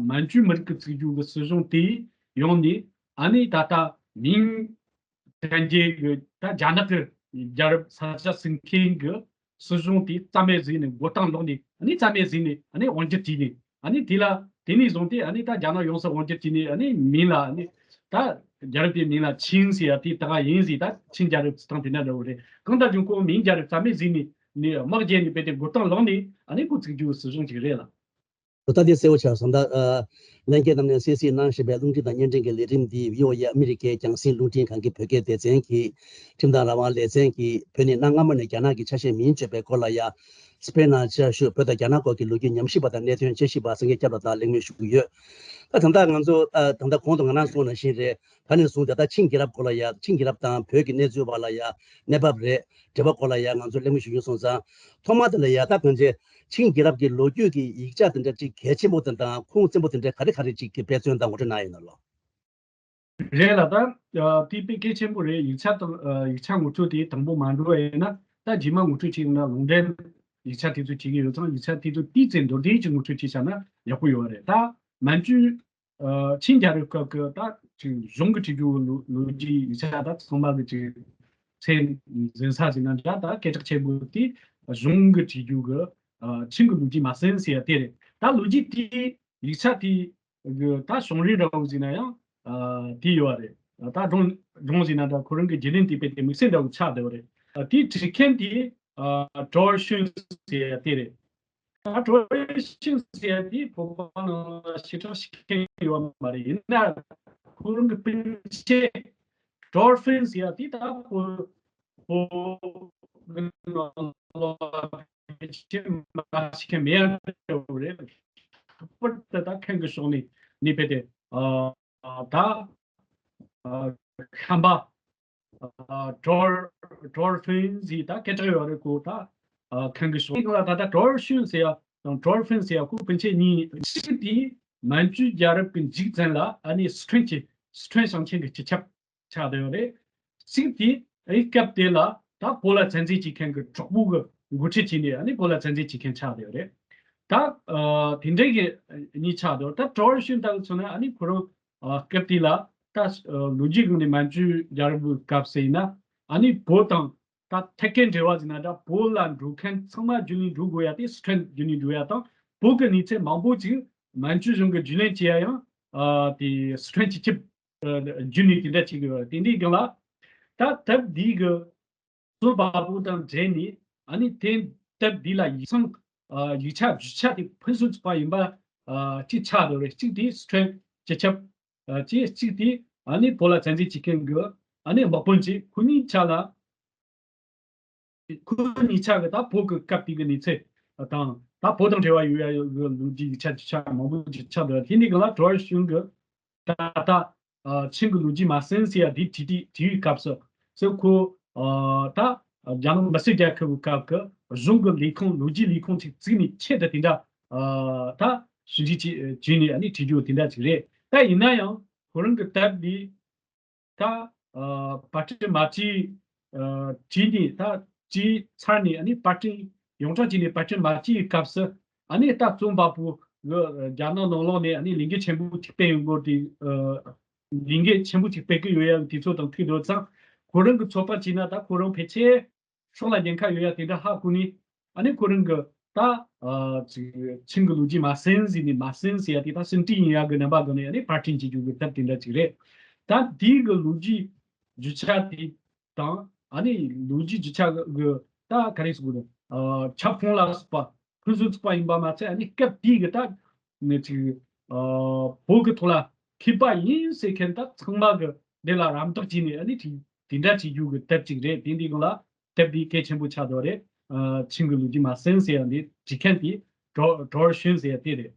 མན་ཇུ་མི་རིགས་ཀྱི་བཙུགས་རྒྱུ་གི་སྲིད་གཞུང་དེ་ཡོང་ནས་ཨ་ནི་ད་ལྟ་མིང་གན་རྒྱའི་གི་ད་རྒྱ་ནག་གི་རྒྱལ་རབས་ས་ཆ་ཟིན་མཁན་གི་སྲིད་གཞུང་དེ་རྩ་མེད་བཟོས་ནས་མགོ་རྟིང་སློག་ནས་ཨ་ནི་རྩ་མེད་བཟོས་ནས་ཨ་ནི་དབང་སྒྱུར་བྱས་ནས་ཨ་ནི་དེ་ལ་དེ་ནས་བཟུང་སྟེ་ཨ་ནི་ད་རྒྱ་ནག་ཡོངས་སུ་དབང་སྒྱུར་བྱས་ནས་ཨ་ནི་མིང་ལ་ཨ་ནི་ ད་རྒྱལ་རབས་དེའི་མིང་ལ་ཆིང་ཟེར་ཡ་དེ་ད་ག་ཡིན་ཟེར། ད་ཆིང་རྒྱལ་རབས་ཚུལ་ཐང་དེ་འདྲ་འདྲ་བོ་རེད། གང་ལྟར་ཀྱང་ཁོ་མིང་རྒྱལ་རབས་རྩ་མེད་ཟིག་ནས་ནས་དམག་རྒྱལ་ནས་དཔེ་དེ་མགོ་རྟིང་ལངས་ནས་ཨ་ནི་ཁོ་བཙུགས་རྒྱུ་སྲིད་གཞུང་ཅིག་རེད་ལ། ད་ལྟ་དེ་གསལ་བོ་ཆགས་སོང་། ད་ཨ་ལྷན་རྒྱས་རྣམས་ནས་གསན་གཟིགས་གནང་བཞིན་པའི་རླུང་འཕྲིན་དང་བརྙན་འཕྲིན་གྱི་ལས་རིམ་འདི་བྷི་ཨོ་ཨེ་ཨ་མི་རི་ཀའི་རྒྱང་སྲིང་རླུང་འཕྲིན་ཁང་གི་བོད་སྐད་སྡེ་ཚན་གྱིས་ཁྲིམས་དང་རང་དབང་ལེ་ཚན་གྱིས་བོད་ནི་གནའ་སྔ་མོ་ནས་རྒྱ་ནག་གི་ཆ་ཤས་མིན་བརྗོད་པའི་སྐོར་ལ་ཡ། སྤེལ་གནང་བྱ་ཞུ། བོད་དང་རྒྱ་ནག་སྐོར་གྱི་ལོ་རྒྱུས་ཉམས་ཞིབ་པ་དང་གནད་དོན་དཔྱད་ཞིབ་པ་སེང་གེ་སྐྱབས་ལགས་དང་གླེང་མོལ་ཞུ་གི་ཡོད། ད་ད་ལྟ་ང་ཚོ་ད་ད་ལྟ་གོང་དུ་ང་རང་གསུངས་ནང་བཞིན་རེད། ད་ནས་བཟུང་ད་ལྟ་ཆིང་རྒྱལ་རབས་སྐོར་ལ་ཡ། ཆིང་རྒྱལ་རབས་དང་བོད་ཀྱི་གནས་ཚུལ་བར་ལ་ཡ་གནས་བབ་རེད། འབྲེལ་བ་སྐོར་ལ་ཡ་ང་ཚོ་གླེང་མོལ་ཞུ་རྒྱུ་སོང་ཙང་། ཐོག་མ་དེ་ལ་ཡ་ད་གང་ཅི་ཆིང་རྒྱལ་རབས་ཀྱི་ལོ་རྒྱུས་ཀྱི་ཡིག་ཆ་དེ་འདྲ་ཅིག་གལ་ཆེན་པོ་དེ་དང་ཁུངས་བཙན་པོ་དེ་འདྲ་ག་རེ་ག་རེ་ཅིག་གི་དཔེ་མཚོན་དང་ངོ་སྤྲོད་གནང་ཡོད་ན་ལོ། རེད་ལ། ད་དེ་དཔེ་གལ་ཆེན་པོ་རེད། ཡིག་ཆ་དང་ཡིག་ཆ་ངོ་སྤྲོད་དེ་དང་པོ་མ་འགྲོ་བ་ཡིན་ན། ད་རྗེས་མ་ངོ་སྤྲོད་བྱས་ཡོང་ན་ལུང་འདྲེན་ཡིག་ཆ་དེ་ཚོ་བྱེད་ཀྱི་ཡོད་ཙང་། ཡིག་ཆ་དེ་ཚོ་ཏོག་ཙམ་མདོར་བསྡུས་ཀྱི་ངོ་སྤྲོད་བྱས་བཞག་ན་ཡག་པོ་ཡོད་རེད། ད་མན་ཇུ་ཆིང་རྒྱལ་རབས་སྐབས་ཀྱི་ད་ཅིག་གཞུང་གི་བྲིས་རྒྱུ་ལོ་ལོ་རྒྱུས་ཡིག་ཆ་ད་ཚང་མ་གི་ཅིག་ཚད་འཛིན་ས་ཟིན་ན་འདྲ། ད་སྐད་གྲགས་ཆེན་པོ་དེ་གཞུང་གི་བྲིས་རྒྱུ་གི་ཆིང་གི་ལོ་རྒྱུས་མ་ཟིན་ཟེར་ཡ་དེ་རེད། ད་ལོ་རྒྱུས་དེ་ཡིག་ཆ་དེ་གི་ད་བྱུང་རིམ་འདྲ་བོ་ཟིན་ན་ཡང་དེ་ཡོད་རེད། ད་སྒྲུང་སྒྲུང་ཟིན་ན་འདྲ། ཁོ་རང་གི་རྒྱུན་ལས་དེ་དཔེ་དེ་དམིགས་བསལ་འདྲ་བོ་ཆགས་བསྡད་པ་རེད། དེ་བྲིས་མཁན་དེ་ཀྲོར་ཤུན་ཟེར་ཡ་དེ་རེད། ད་ཀྲོར་ཤུན་ཟེར་ཡ་དེ་བོད་པ་ནང་ལ་ཞེ་དྲག་ཤེས་མཁན་ཡོད་མ་རེད། ཡིན་ན་ཁོ་རང་གི་སྤུན་མཆེད་ཀྲོར་ཧྥིན་ཟེར་ཡ་དེ་ད་བོད་བོད་ཀྱི་ནང་ལོགས་ཕལ་ཆེར་མ་ཤེས་མཁན་མེད་ཡ་འདྲ་བོ་རེད། ལྷག་པར་དུ་ད་མཁན་གྱི་ཕྱོགས་ནས་ནི་དཔེ་དེ་ད་ཤམ་པ། ཀྲོར་ཀྲོར་ཧྥིན་ཟེར་ད་སྐད་གྲགས་ཡོད་རེད། ཁོ་ད་མཁན་གྱི་ཕྱོགས་ནས་ད་ད་ཀྲོར་ཤུན་ཟེར་ཡ་དང་ཀྲོར་ཧྥིན་ཟེར་ཡ་ཁོ་སྤུན་མཆེད་གཉིས། གཅིག་དེ་མན་ཇུ་རྒྱལ་རབས་ཀྱི་མཇུག་ཙམ་ལ་ཨ་ནི་སི་ཁྲོན་གྱི་སི་ཁྲོན་ཞིང་ཆེན་གྱི་སྤྱི་ཁྱབ་ཆགས་བསྡད་ཡོད་རེད། གཅིག་དེ་ཨེ་སྐབས་དེ་ལ་ད་བོད་ལ་བཙན་འཛུལ་བྱེད་མཁན་གྱི་གྲོགས་པོ་གི་འགོ་ཁྲིད་བྱས་ནས་ཨ་ནི་བོད་ལ་བཙན་འཛུལ་བྱེད་མཁན་ཆགས་བསྡད་ཡོད་རེད། ད་ཨ་དེ་འདྲའི་གི་གཉིས་ཆགས་འདུག་ད་ཀྲོར་ཤུན་ལྟ་བུ་མཚོན་ན་ཨ་ནི་ཁོ་རང་ཨ་སྐབས་དེ་ལ་ད་ཨ་ལོ་རྒྱུས་སྒང་ནས་མན་ཇུ་རྒྱལ་རབས་སྐབས་ཟེར་ཡིན་ན་ཨ་ནི་བོད་དང་ད་ཐད་ཀའི་འབྲེལ་བ་ཟེར་ན་འདྲ། བོད་ལ་འགྲོ་མཁན་ཚང་མ་རྒྱུན་ལས་འགྲོ་དགོས་ཡ་དེ་སི་ཁྲོན་རྒྱུན་ལས་འགྲོ་ཡ་དང་། བོད་ཀྱི་གནས་ཚུལ་མང་པོ་ཅིག་མན་ཇུ་གཞུང་གི་རྒྱུན་ལས་བྱེད་ཡ་ཡང་ཨ་དེ་སི་ཁྲོན་སྤྱི་ཁྱབ་རྒྱུན་ལས་དེ་འདྲ་བྱེད་དགོས་པ་རེད། དེ་འདྲའི་སྒང་ལ་ད་སྟབས་བདེ་གི་རྩོམ་པ་པོ་དང་འབྲེལ་ནས་ཨ་ནི་དེ་སྟབས་བདེ་ལ་ཡིག་ཚང་ཨ་ཡིག་ཆ་བརྒྱུད་ཆ་དེ་ཕུན་སུམ་ཚོགས་པ་ཡིན་པ་ཨ་གཅིག་ཆགས་འདུག་རེད། གཅིག་དེ་སི་ཁྲོན་སྤྱི་ཁྱབ་ཨ་ཅེས། གཅིག་དེ་ཨ་ནི་བོད་ལ་བཙན་འཛུལ་བྱེད་མཁན་གྱི་ཨ་ནི་དམག་དཔོན་ཅིག་ཁོ་གཉིས་ཆ་ལ། ཁོ་གཉིས་ཆ་གི་ད་བོད་ཀྱི་སྐབས་དེ་གི་གནས་ཚུལ་དང་ད་བོད་དང་འབྲེལ་བ་ཡོད་ཡ་ཡོད་གི་ལོ་རྒྱུས་ཡིག་ཆ་ཅིག་ཆ་མང་པོ་ཅིག་ཆགས་འདུག་དེ་འདི་གི་ལ་ཀྲོར་ཤུན་གི་ད་ལྟ་ཨ་ཆིང་གི་ལོ་རྒྱུས་མ་ཟིན་ཟེར་ཡ་འདི་བྲིས་དུས་དུས་སྐབས་སུ་སུ་ཁོ་ཨ་ད་རྒྱ་ནག་མི་སེར་རྒྱལ་ཁབ་ཀྱི་སྐབས་ཀྱི་གཞུང་གི་ལས་ཁུངས་ལོ་རྒྱུས་ལས་ཁུངས་ཅིག་བཙུགས་ནས་ཆེད་དུ་དེ་འདྲ་ཨ་ད་ཞིབ་འཇུག་བྱས་བྱས་ནས་ཨ་ནི་བྲིས་རྒྱུ་དེ་འདྲ་ཅིག་རེད། ད་ཡིན་ན་ཡང་ཁོ་རང་གི་སྟབས་འདི་ད་ཨ་པར་སྐྲུན་མ་བྱས་ཨ་བྲིས་ནས་ད་བྲིས་ཚར་ནས་ཨ་ནི་པར་སྐྲུན་ཡོངས་གྲགས་བྱས་ནས་པར་སྐྲུན་མ་བྱས་པའི་སྐབས་སུ་ཨ་ནི་ད་རྩོམ་པ་པོ་གི་རྒྱ་ནག་ནང་ལོགས་ནས་ཨ་ནི་ལས་འགུལ་ཆེན་པོ་ཅིག་སྤེལ་ཡོང་གི་ཡོད་དེ། ཨ་ལས་འགུལ་ཆེན་པོ་ཅིག་སྤེལ་གི་ཡོད་ཡ་དེ་ཚོ་དང་ཐུག་འདུག་ཙང་ཁོ་རང་གི་ཚོད་དཔག་བྱས་ན་ད་ཁོ་རང་ཕལ་ཆེར་སྲོག་ལ་ཉེན་ཁ་ཡོད་ཡ་དེ་འདྲ་ཧ་གོ་ནས་ཨ་ནི་ཁོ་རང་གི་ད་ཨ་ཅིག་ཆིང་གི་ལོ་རྒྱུས་མ་ཟིན་ཟིན་ནས་མ་ཟིན་ཟེར་ཡ་དེ་ད་ཟིན་བྲིས་ཡིན་ཡ་གི་རྣམ་པ་གི་ནས་ཨ་ནི་པར་སྐྲུན་བྱེད་རྒྱུ་གི་ཐབས་དེ་འདྲ་ཅིག་རེད། ད་དེའི་གི་ལོ་རྒྱུས་རྒྱུ་ཆ་དེ་དང་ཨ་ནི་ལོ་རྒྱུས་རྒྱུ་ཆ་གི་ད་ག་རེ་ཟེར་དགོས་རེད། ཨ་ཁྱབ་ཁོངས་ལ་སོགས་པ་ཕུན་སུམ་ཚོགས་པ་ཡིན་པ་མ་ཚད་ཨ་ནི་སྐབས་དེའི་གི་ད་ནི་ཅིག་ཨ་བོད་གི་ཐོག་ལ་མཁས་པ་ཡིན་ཟེར་མཁན་ད་ཚང་མ་གི་འདི་ལ་རམ་འདེགས་བྱས་ནས་ཨ་ནི་ཅིག་དེ་འདྲ་བྱེད་རྒྱུ་གི་ཐབས་ཅིག་རེད། དེ་འདི་གི་ལ་སྟབས་བདེ་གལ་ཆེན་པོ་ཆགས་འདུག་རེད། ཨ་ཆིང་གི་ལོ་རྒྱུས་མ་ཟིན་ཟེར་ཡ་འདི་བྲིས་མཁན་དེ་ཀྲོ་ཀྲོར་ཤུན་ཟེར་ཡ་དེ་རེད།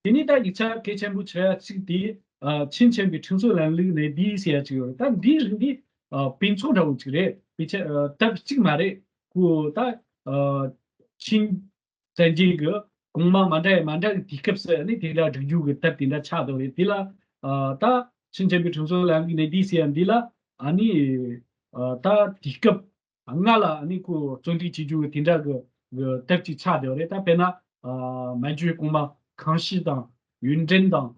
དེ་ནས་ད་ཡིག་ཆ་གལ་ཆེན་པོ་ཆགས་ཡ་གཅིག་དེ་ཨ་ཆིང་ཆེན་པོའི་ཁྲིམས་སྲོལ་ལམ་ལུགས་ནས་འདི་ཟེར་ཡ་གཅིག་ཡོད་རེད། ད་འདིའི་རིགས་འདི་ཨ་དཔེ་མཚོན་འདྲ་བོ་གཅིག་རེད། དཔེ་ཆ་ཨ་སྟབས་གཅིག་མ་རེད། ཁོ་ད་ཨ་ཆིང་བཙན་རྒྱལ་གྱི་གོང་མ་མ་འདྲ་ཡ་མ་འདྲ་གི་དུས་སྐབས་སུ་ནི་དེ་འདྲ་བསྒྲིགས་རྒྱུ་གི་སྟབས་དེ་འདྲ་ཆགས་འདུག་རེད། དེ་ལ་ཨ་ད་ཆིང་ཆེན་པོའི་ཁྲིམས་སྲོལ་ལམ་ལུགས་ནས་འདི་ཟེར་ཡ་འདི་ལ་ཨ་ནི་ཨ་ད་དུས་སྐབས་སྔ་ལ་ཨ་ནི་ཁོ་བཙོན་འཇུག་བྱེད་རྒྱུ་གི་དེ་འདྲ་གི་གི་སྟབས་ཅིག་ཆགས་བསྡད་པ་རེད། ད་དཔེར་ན་ཨ་མན་ཇུའི་གོང་མ་ཁང་ཤི་དང་ཡུན་ཀྲེང་དང་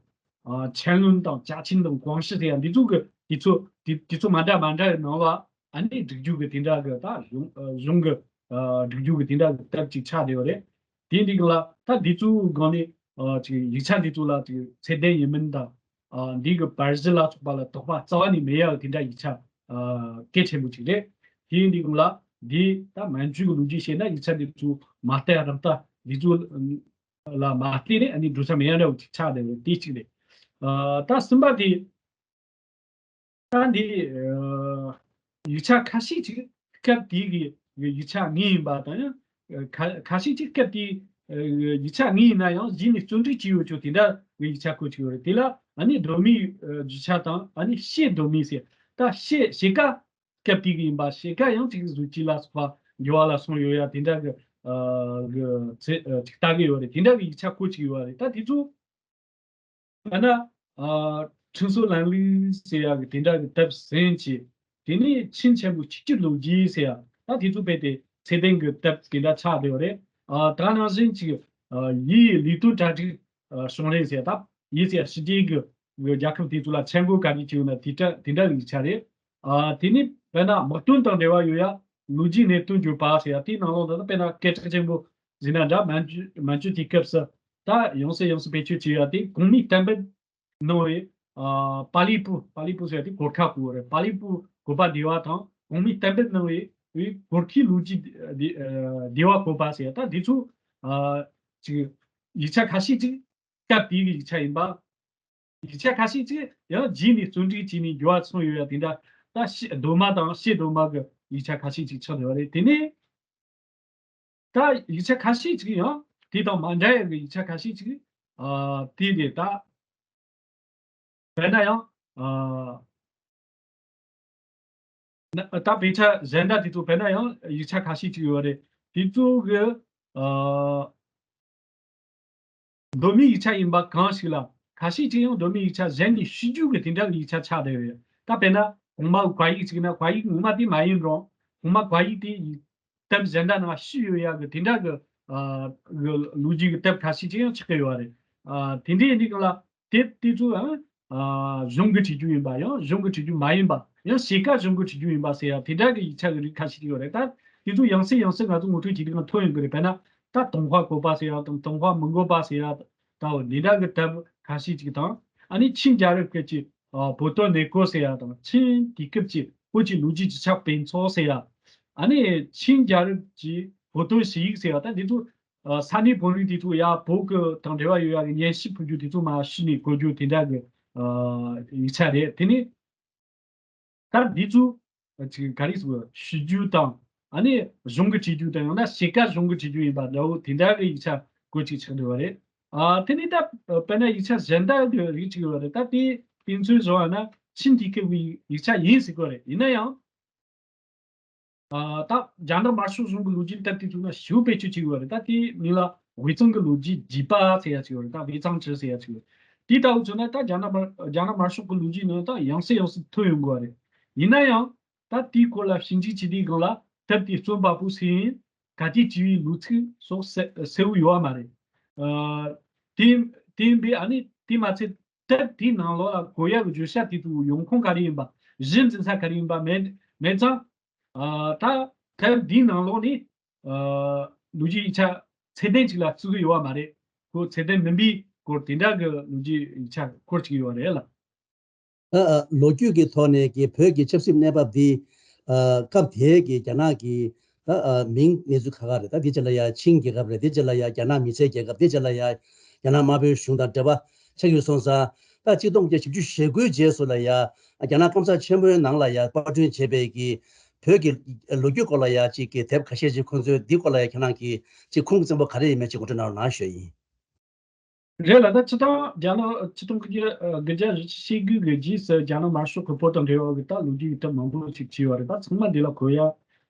ཨ་ཆན་ལུན་དང་ཅཱ་ཆིན་དང་ཀུང་ཤི་ཟེར་ཡ་འདི་ཚོ་གི་དུས་ཚོད་དེ་དུས་ཚོད་མ་འདྲ་མ་འདྲ་གི་ནང་ལ་ཨ་ནི་བསྒྲིགས་རྒྱུ་གི་དེ་འདྲ་གི་ད་གཞུང་ཨ་གཞུང་གི་ཨ་བསྒྲིགས་རྒྱུ་གི་དེ་འདྲ་གི་སྟབས་ཅིག་ཆགས་བསྡད་པ་རེད། དེ་འདི་གི་ལ་ད་འདི་ཚོའི་སྒང་ནས་ཨ་ཅིག་ཡིག་ཆ་འདི་ཚོ་ལ་ཅིག་ཚད་ལྡན་ཡིན་མིན་དང་ ཨ་འདི་གི་པར་གཞི་ལ་སོགས་པ་ལ་དོགས་པ་རྩ་བ་ནས་མེད་ཡག་དེ་འདྲ་ཡིག་ཆ་ཨ་གལ་ཆེན་པོ་ཅིག་རེད། དེ་ཡིན་དུས་སྒང་ལ་འདི་ད་མན་ཇུ་གི་ལོ་རྒྱུས་བཤད་ན་ཡིག་ཆ་འདི་ཚོ་མ་བལྟས་རང་ལྟ་འདི་ཚོ་ལ་མ་བལྟས་ནས་ཨ་ནི་འགྲོ་ས་མེད་ཡག་འདྲ་བོ་ཅིག་ཆགས་བསྡད་ཡོད། དེ་གཅིག་རེད། ཨ་ད་གསུམ་པ་དེ། ད་འདི་ཨ་ཡིག་ཆ་ཁ་ཤས་ཅིག་སྐབས་དེའི་གི་ཡིག་ཆ་དངོས་ཡིན་པ་དང་ཡང་ཁ་ཁ་ཤས་ཅིག་སྐབས་དེའི་ཨ་ཡིག་ཆ་དངོས་ཡིན་ན་ཡང་གཞི་ནས་བརྩོན་འགྲུས་བྱས་ཡོད་ཆོག་དེ་འདྲ་གི་ཡིག་ཆ་བཀོད་ཅིག་ཡོད་རེད། དེ་ལ་ཨ་ནི་གདོད་མའི་ཨ་རྒྱུ་ཆ་དང་ཨ་ནི་ཕྱེད་གདོད་མའི་ཟེར། ད་ཕྱེད་ཕྱེད་ཀ་སྐབས་དེའི་གི་ཡིན་པ་ཕྱེད་ཀ་ཡང་ཅིག་གཟུགས་སྐྱེས་ལ་སོགས་པ་འགྱུར་བ་ལ་སོང་ཡོད་ཡ་དེ་འདྲ་གི་ཨ་གི་ཚེ་ཨ་ཅིག་ལྟ་གི་ཡོད་རེད། དེ་འདྲ་གི་ཡིག་ཆ་བཀོད་ཅིག་ཡོད་རེད། ད་དེ་ཚོ་དཔེར་ན། ཨ་ཁྲིན་སོ་ལན་ལི་ཟེར་ཡག་གི་དེ་འདྲ་གི་དེབ་ཟིན་བྱས། དེ་ནས་ཆིན་ཆེན་པོའི་ཆིག་སྒྱུར་ལོ་རྒྱུས་ཟེར་ཡག་ད་དེ་ཚོ་རྦད་དེ་ཚད་ལྡན་གི་དེབ་དེ་འདྲ་ཆགས་བསྡད་ཡོད་རེད། ཨ་ད་ནང་བཞིན་ཅིག་ཨ་ཡིའི་ལུས་སྟོབས་གྲ་སྒྲིག་ཨ་བྱུང་རིམ་ཟེར་ཡག་ད་ཡིན་ཟེར་ཡག་ཕྱི་རྒྱལ་གི་གི་རྒྱལ་ཁབ་དེ་ཚོ་ལ་མཆན་འགོད་ག་རེ་བྱས་ཡོད་ན་དེ་འདྲ་དེ་འདྲ་གི་ཡིག་ཆ་རེད། ཨ་དེ་ནས་དཔེར་ན་དམག་དོན་དང་འབྲེལ་བ་ཡོད་ཡག་ལོ་རྒྱུས་གནད་དོན་བརྗོད་པ་ཟེར་ཡག་དེའི་ནང་ལོགས་ལ་ད་དཔེར་ན་སྐད་གྲགས་ཆེན་པོ་ཟེར་ན་འདྲ། མན་ཇུ་མན་ཇུ་དེའི་སྐབས་སུ་ད་ཡང་སེ་ཡང་སེ་བེད་སྤྱོད་བྱས་ཡག་དེ་གོང་མའི་གཏན་འབེབས་གནང་བའི་ཨ་པ་ལི་པུ་པ་ལི་པུ་ཟེར་ཡག་དེ་གོར་ཁ་གོ་རེད། པ་ལི་པུ་བཀོད་པ་སྡེ་བ་དང་གོང་མའི་གཏན་འབེབས་གནང་བའི་གོར་ཁའི་ལོ་རྒྱུས་སྡེ་ཨ་སྡེ་བ་བཀོད་པ་ཟེར་ཡག་ད་དེ་ཚོ་ཨ་ཅིག་ཡིག་ཆ་ཁ་ཤས་ཅིག་སྐབས་དེའི་གི་ཡིག་ཆ་ཡིན་པ། ཡིག་ཆ་ཁ་ཤས་ཅིག་ཡང་རྗེས་ནས་བརྩོན་འགྲུས་བྱས་ནས་འགྱུར་བ་སོང་ཡོད་ཡ་དེ་འདྲ། ད་ཕྱེད་གདོད་མ་དང་ཕྱེད་གདོད་མ་གི་ཡིག་ཆ་ཁ་ཤས་ཅིག་ཆགས་ཡོད་རེད། དེ་ནས་ད་ཡིག་ཆ་ཁ་ཤས་ཅིག་ཡང་དེ་དང་མ་འདྲ་ཡ་གི་ཡིག་ཆ་ཁ་ཤས་ཅིག་ཨ་དེ་རེད་ད། དཔེར་ན་ཡང་ཨ་ན་ད་དཔེ་ཆ་གཞན་དག་དེ་ཚོ་དཔེར་ན་ཡང་ཡིག་ཆ་ཁ་ཤས་ཅིག་ཡོད་རེད། དེ་ཚོ་གི་ཨ་གདོད་མའི་ཡིག་ཆ་ཡིན་པ་གང་ཞིག་ལ་ཁ་ཤས་ཅིག་ཡང་གདོད་མའི་ཡིག་ཆ་གཞན་གྱི་བཤུས་རྒྱུ་གི་དེ་འདྲ་གི་ཡིག་ཆ་ཆགས་བསྡད་ཡོད། ད་དཔེར་ན་གོང་མ་གི་བཀའ་ཡིག་ཅིག་ན་བཀའ་ཡིག་ངོ་མ་དེ་མ་ཡིན་རུང་གོང་མ་བཀའ་ཡིག་དེ་ཡི་དེབ་གཞན་དག་ནང་བཤུས་ཡོད་ཡ་གི་དེ་འདྲ་གི་ཨ་གི་ལོ་རྒྱུས་ཀྱི་དེབ་ཁ་ཤས་ཅིག་ཡང་ཆགས་ཀྱི་ཡོད་རེད། ཨ་དེ་འདྲའི་འདི་གང་ལ་དེབ་དེ་ཚོ་ཡང་ཨ་གཞུང་གི་བྲིས་རྒྱུ་ཡིན་པ་ཡང་གཞུང་གི་བྲིས་རྒྱུ་མ་ཡིན་པ་ཡང་ཕྱེད་ཀ་གཞུང་གི་བྲིས་རྒྱུ་ཡིན་པ་ཟེར་ཡ་དེ་འདྲ་གི་ཡིག་ཆ་གི་རིགས་ཁ་ཤས་ཅིག་ཡོད་རེད། ད་དེ་ཚོ་ཡང་སེ་ཡང་སེ་ང་ཚོ་ངོ་སྤྲོད་བྱེད་དུས་ང་ཐོན་ཡོང་གི་རེད། དཔེར་ན་ད་ཏུང་ཧྭ་བཀོད་པ་ཟེར་ཡ་དང་ཏུང་ཧྭ་མི་བཀོད་པ་ཟེར་ཡ་ད་འོ་འདི་འདྲ་གི་དེབ་ཁ་ཤས་ཅིག་དང་ཨ་ནི་ཆིན་རྒྱལ་རབས་སྐབས་ཀྱི་ཨ་བོད་དོན་གནས་སྐོར་ཟེར་ཡ་དང་ཆིན་དུས་སྐབས་ཀྱི་བོད་ཀྱི་ལོ་རྒྱུས་ཀྱི་ཆ་དཔེ་ཚོགས་ཟེར་ཡ། ཨ་ནི་ཆིན་རྒྱལ་རབས་ཀྱི་བོད་དོན་ཞུ་ཡིག་ཟེར་ཡ་ད་འདི་ཚོ་ཨ་ས་གནས་བོད་རིགས་དེ་ཚོ་ཡ་བོད་ཀྱི་དང་འབྲེལ་བ་ཡོད་ཡ་གི་སྙན་ཞུ་ཕུལ་རྒྱུ་དེ་ཚོ་མར་ཕྱི་ནས་བཀོད་རྒྱུ་དེ་འདྲ་གི་ཨ་ཡིག་ཆ་རེད། དེ་ནི་ད་འདི་ཚོ་ཨ་ཅིག་ག་རེ་ཟེར་བ་ཞུ་རྒྱུ་དང་ཨ་ནི་གཞུང་གི་བྲིས་རྒྱུ་དང་ཡང་ན་ཕྱེད་ཀ་གཞུང་གི་བྲིས་རྒྱུ་ཡིན་པ་འདྲ་བོ་དེ་འདྲ་གི་ཡིག་ཆ་བཀོད་ཅིག་ཆགས་འདུག་བ་རེད། ཨ་དེ་ནི་ད་དཔེར་ན་ཡིག་ཆ་གཞན་དག་གི་རིགས་ཅིག་ཡོད་བ་རེད། ད་དེ་དཔེ་མཚོན་བཟོ་བ་ན་ཆིན་དུས་སྐབས་ཀྱི་ཡིག་ཆ་ཡིན་ཟེར་གོ་རེད། ཡིན་ན་ཡང་། ཨ་ད་རྒྱ་ནག་དམར་ཤོག་གཞུང་གི་ལོ་རྒྱུས་ལྟ་དུས་ཚོད་ན་ཞེ་པོ་བེད་སྤྱོད་བྱེད་ཀྱི་ཡོད་རེད། ད་དེའི་མིང་ལ་དབུས་གཙང་གི་ལོ་རྒྱུས་རྒྱས་པ་ཟེར་ཡ་ཅིག་ཡོད་རེད། ད་དབུས་གཙང་ཁྲི་ཟེར་ཡ་ཅིག་ཡོད་རེད། དེ་ལྟ་བུ་བྱུང་ན་ད་རྒྱ་ནག་དམར་རྒྱ་ནག་དམར་ཤོག་གི་ལོ་རྒྱུས་ནང་ད་ཡང་སེ་ཡང་སེ་ཐོན་ཡོང་དགོས་པ་རེད། ཡིན་ན་ཡང་ད་དེའི་སྐོར་ལ་ཞིབ་འཇུག་བྱེད་དུས་སྒང་ལ་དེབ་དེ་རྩོམ་པ་པོ་སུ་ཡིན། ག་དུས་བྲིས་པའི་ལོ་ཚིགས་སོགས་གསལ་གསལ་བོ་ཡོད་པ་མ་རེད། ཨ་དེ་དེ་ཡིན་པས་ཨ་ནི་དེ་མ་ཚད། དེབ་དེའི་ནང་ལོགས་ལ་གོ་ཡག་གི་བརྗོད་བྱ་དེ་ཚོའི་ཡོང་ཁུངས་ག་རེ་ཡིན་པ། གཞི་འཛིན་ས་ག་རེ་ཡིན་པ་མེད་མེད་ཙང་། ཨ་ད་དེབ་དེའི་ནང་ལོགས་ནས་ཨ་ལོ་རྒྱུས་ཡིག་ཆ་ཚད་ལྡན་ཅིག་ལ་བརྩི་གི་ཡོད་པ་མ་རེད། ཁོ་ཚད་ལྡན་མིན་པའི་སྐོར་དེ་འདྲ་གི་ལོ་རྒྱུས་ཡིག་ཆ་སྐོར་ཅིག་ཡོད་པ་རེད་ལ། ཨ་ཨ་ལོ་རྒྱུས་ཀྱི་ཐོག་ནས་ཀྱི་བོད་ཀྱི་ཆབ་སྲིད་གནས་བབ་འདི་ཨ་སྐབས་དེའི་གི་རྒྱ་ནག་གི་ད་ཨ་མིང་གནས་ཚུལ་ཁག་ཁག་རེད། ད་འདི་རྗེས་ལ་ཡ་ཆིང་རྒྱལ་ཁབ་རེད། འདི་རྗེས་ལ་ཡ་རྒྱ་ནག་མི་སེར་རྒྱལ་ཁབ། འདི་རྗེས་ལ་ཡ་རྒྱ་ནག་དམར་པོའི་གཞུང་དང་འབྲེལ་བ་ཆགས་ཡོད་སོང་ཙང་། ད་གཅིག་སྟོང་དགུ་བརྒྱ་བཞི་བཅུ་ཞེ་དགུའི་རྗེས་སུ་ལ་ཡ་རྒྱ་ནག་སྐམ་ས་ཆེན་པོའི་ནང་ལ་ཡ་པར་སྐྲུན་བྱས་པའི་གི་བོད་ཀྱི་ལོ་རྒྱུས་སྐོར་ལ་ཡ་གཅིག་གི་དེབ་ཁ་ཤས་ཅིག་ཁོང་ཚོས་འདི་སྐོར་ལ་ཡ་ཁྱེད་རང་གིས་གཅིག་ཁུངས་བཙན་པོ་ག་རེ་ཡིན་མིན་གཅིག་ངོ་སྤྲོད་གནང་རོགས་གནང་ཞུ་ཡིན། རེད་ལ། ད་སྤྱི་བཏང་རྒྱ་ནག་སྤྱི་སྟོང་དགུ་བརྒྱ་ཨ་དགུ་བརྒྱ་བཞི་བཅུ་ཞེ་དགུ་གི་རྗེས་སུ་རྒྱ་ནག་དམར་ཤོག་གི་བོད་དང་འབྲེལ་བ་གི་ད་ལོ་རྒྱུས་ཀྱི་དེབ་མང་པོ་ཞིག་བྲིས་ཡོད་རེད། ད་ཚང་མ་འདི་ལ་གོ་ཡ་ཨ་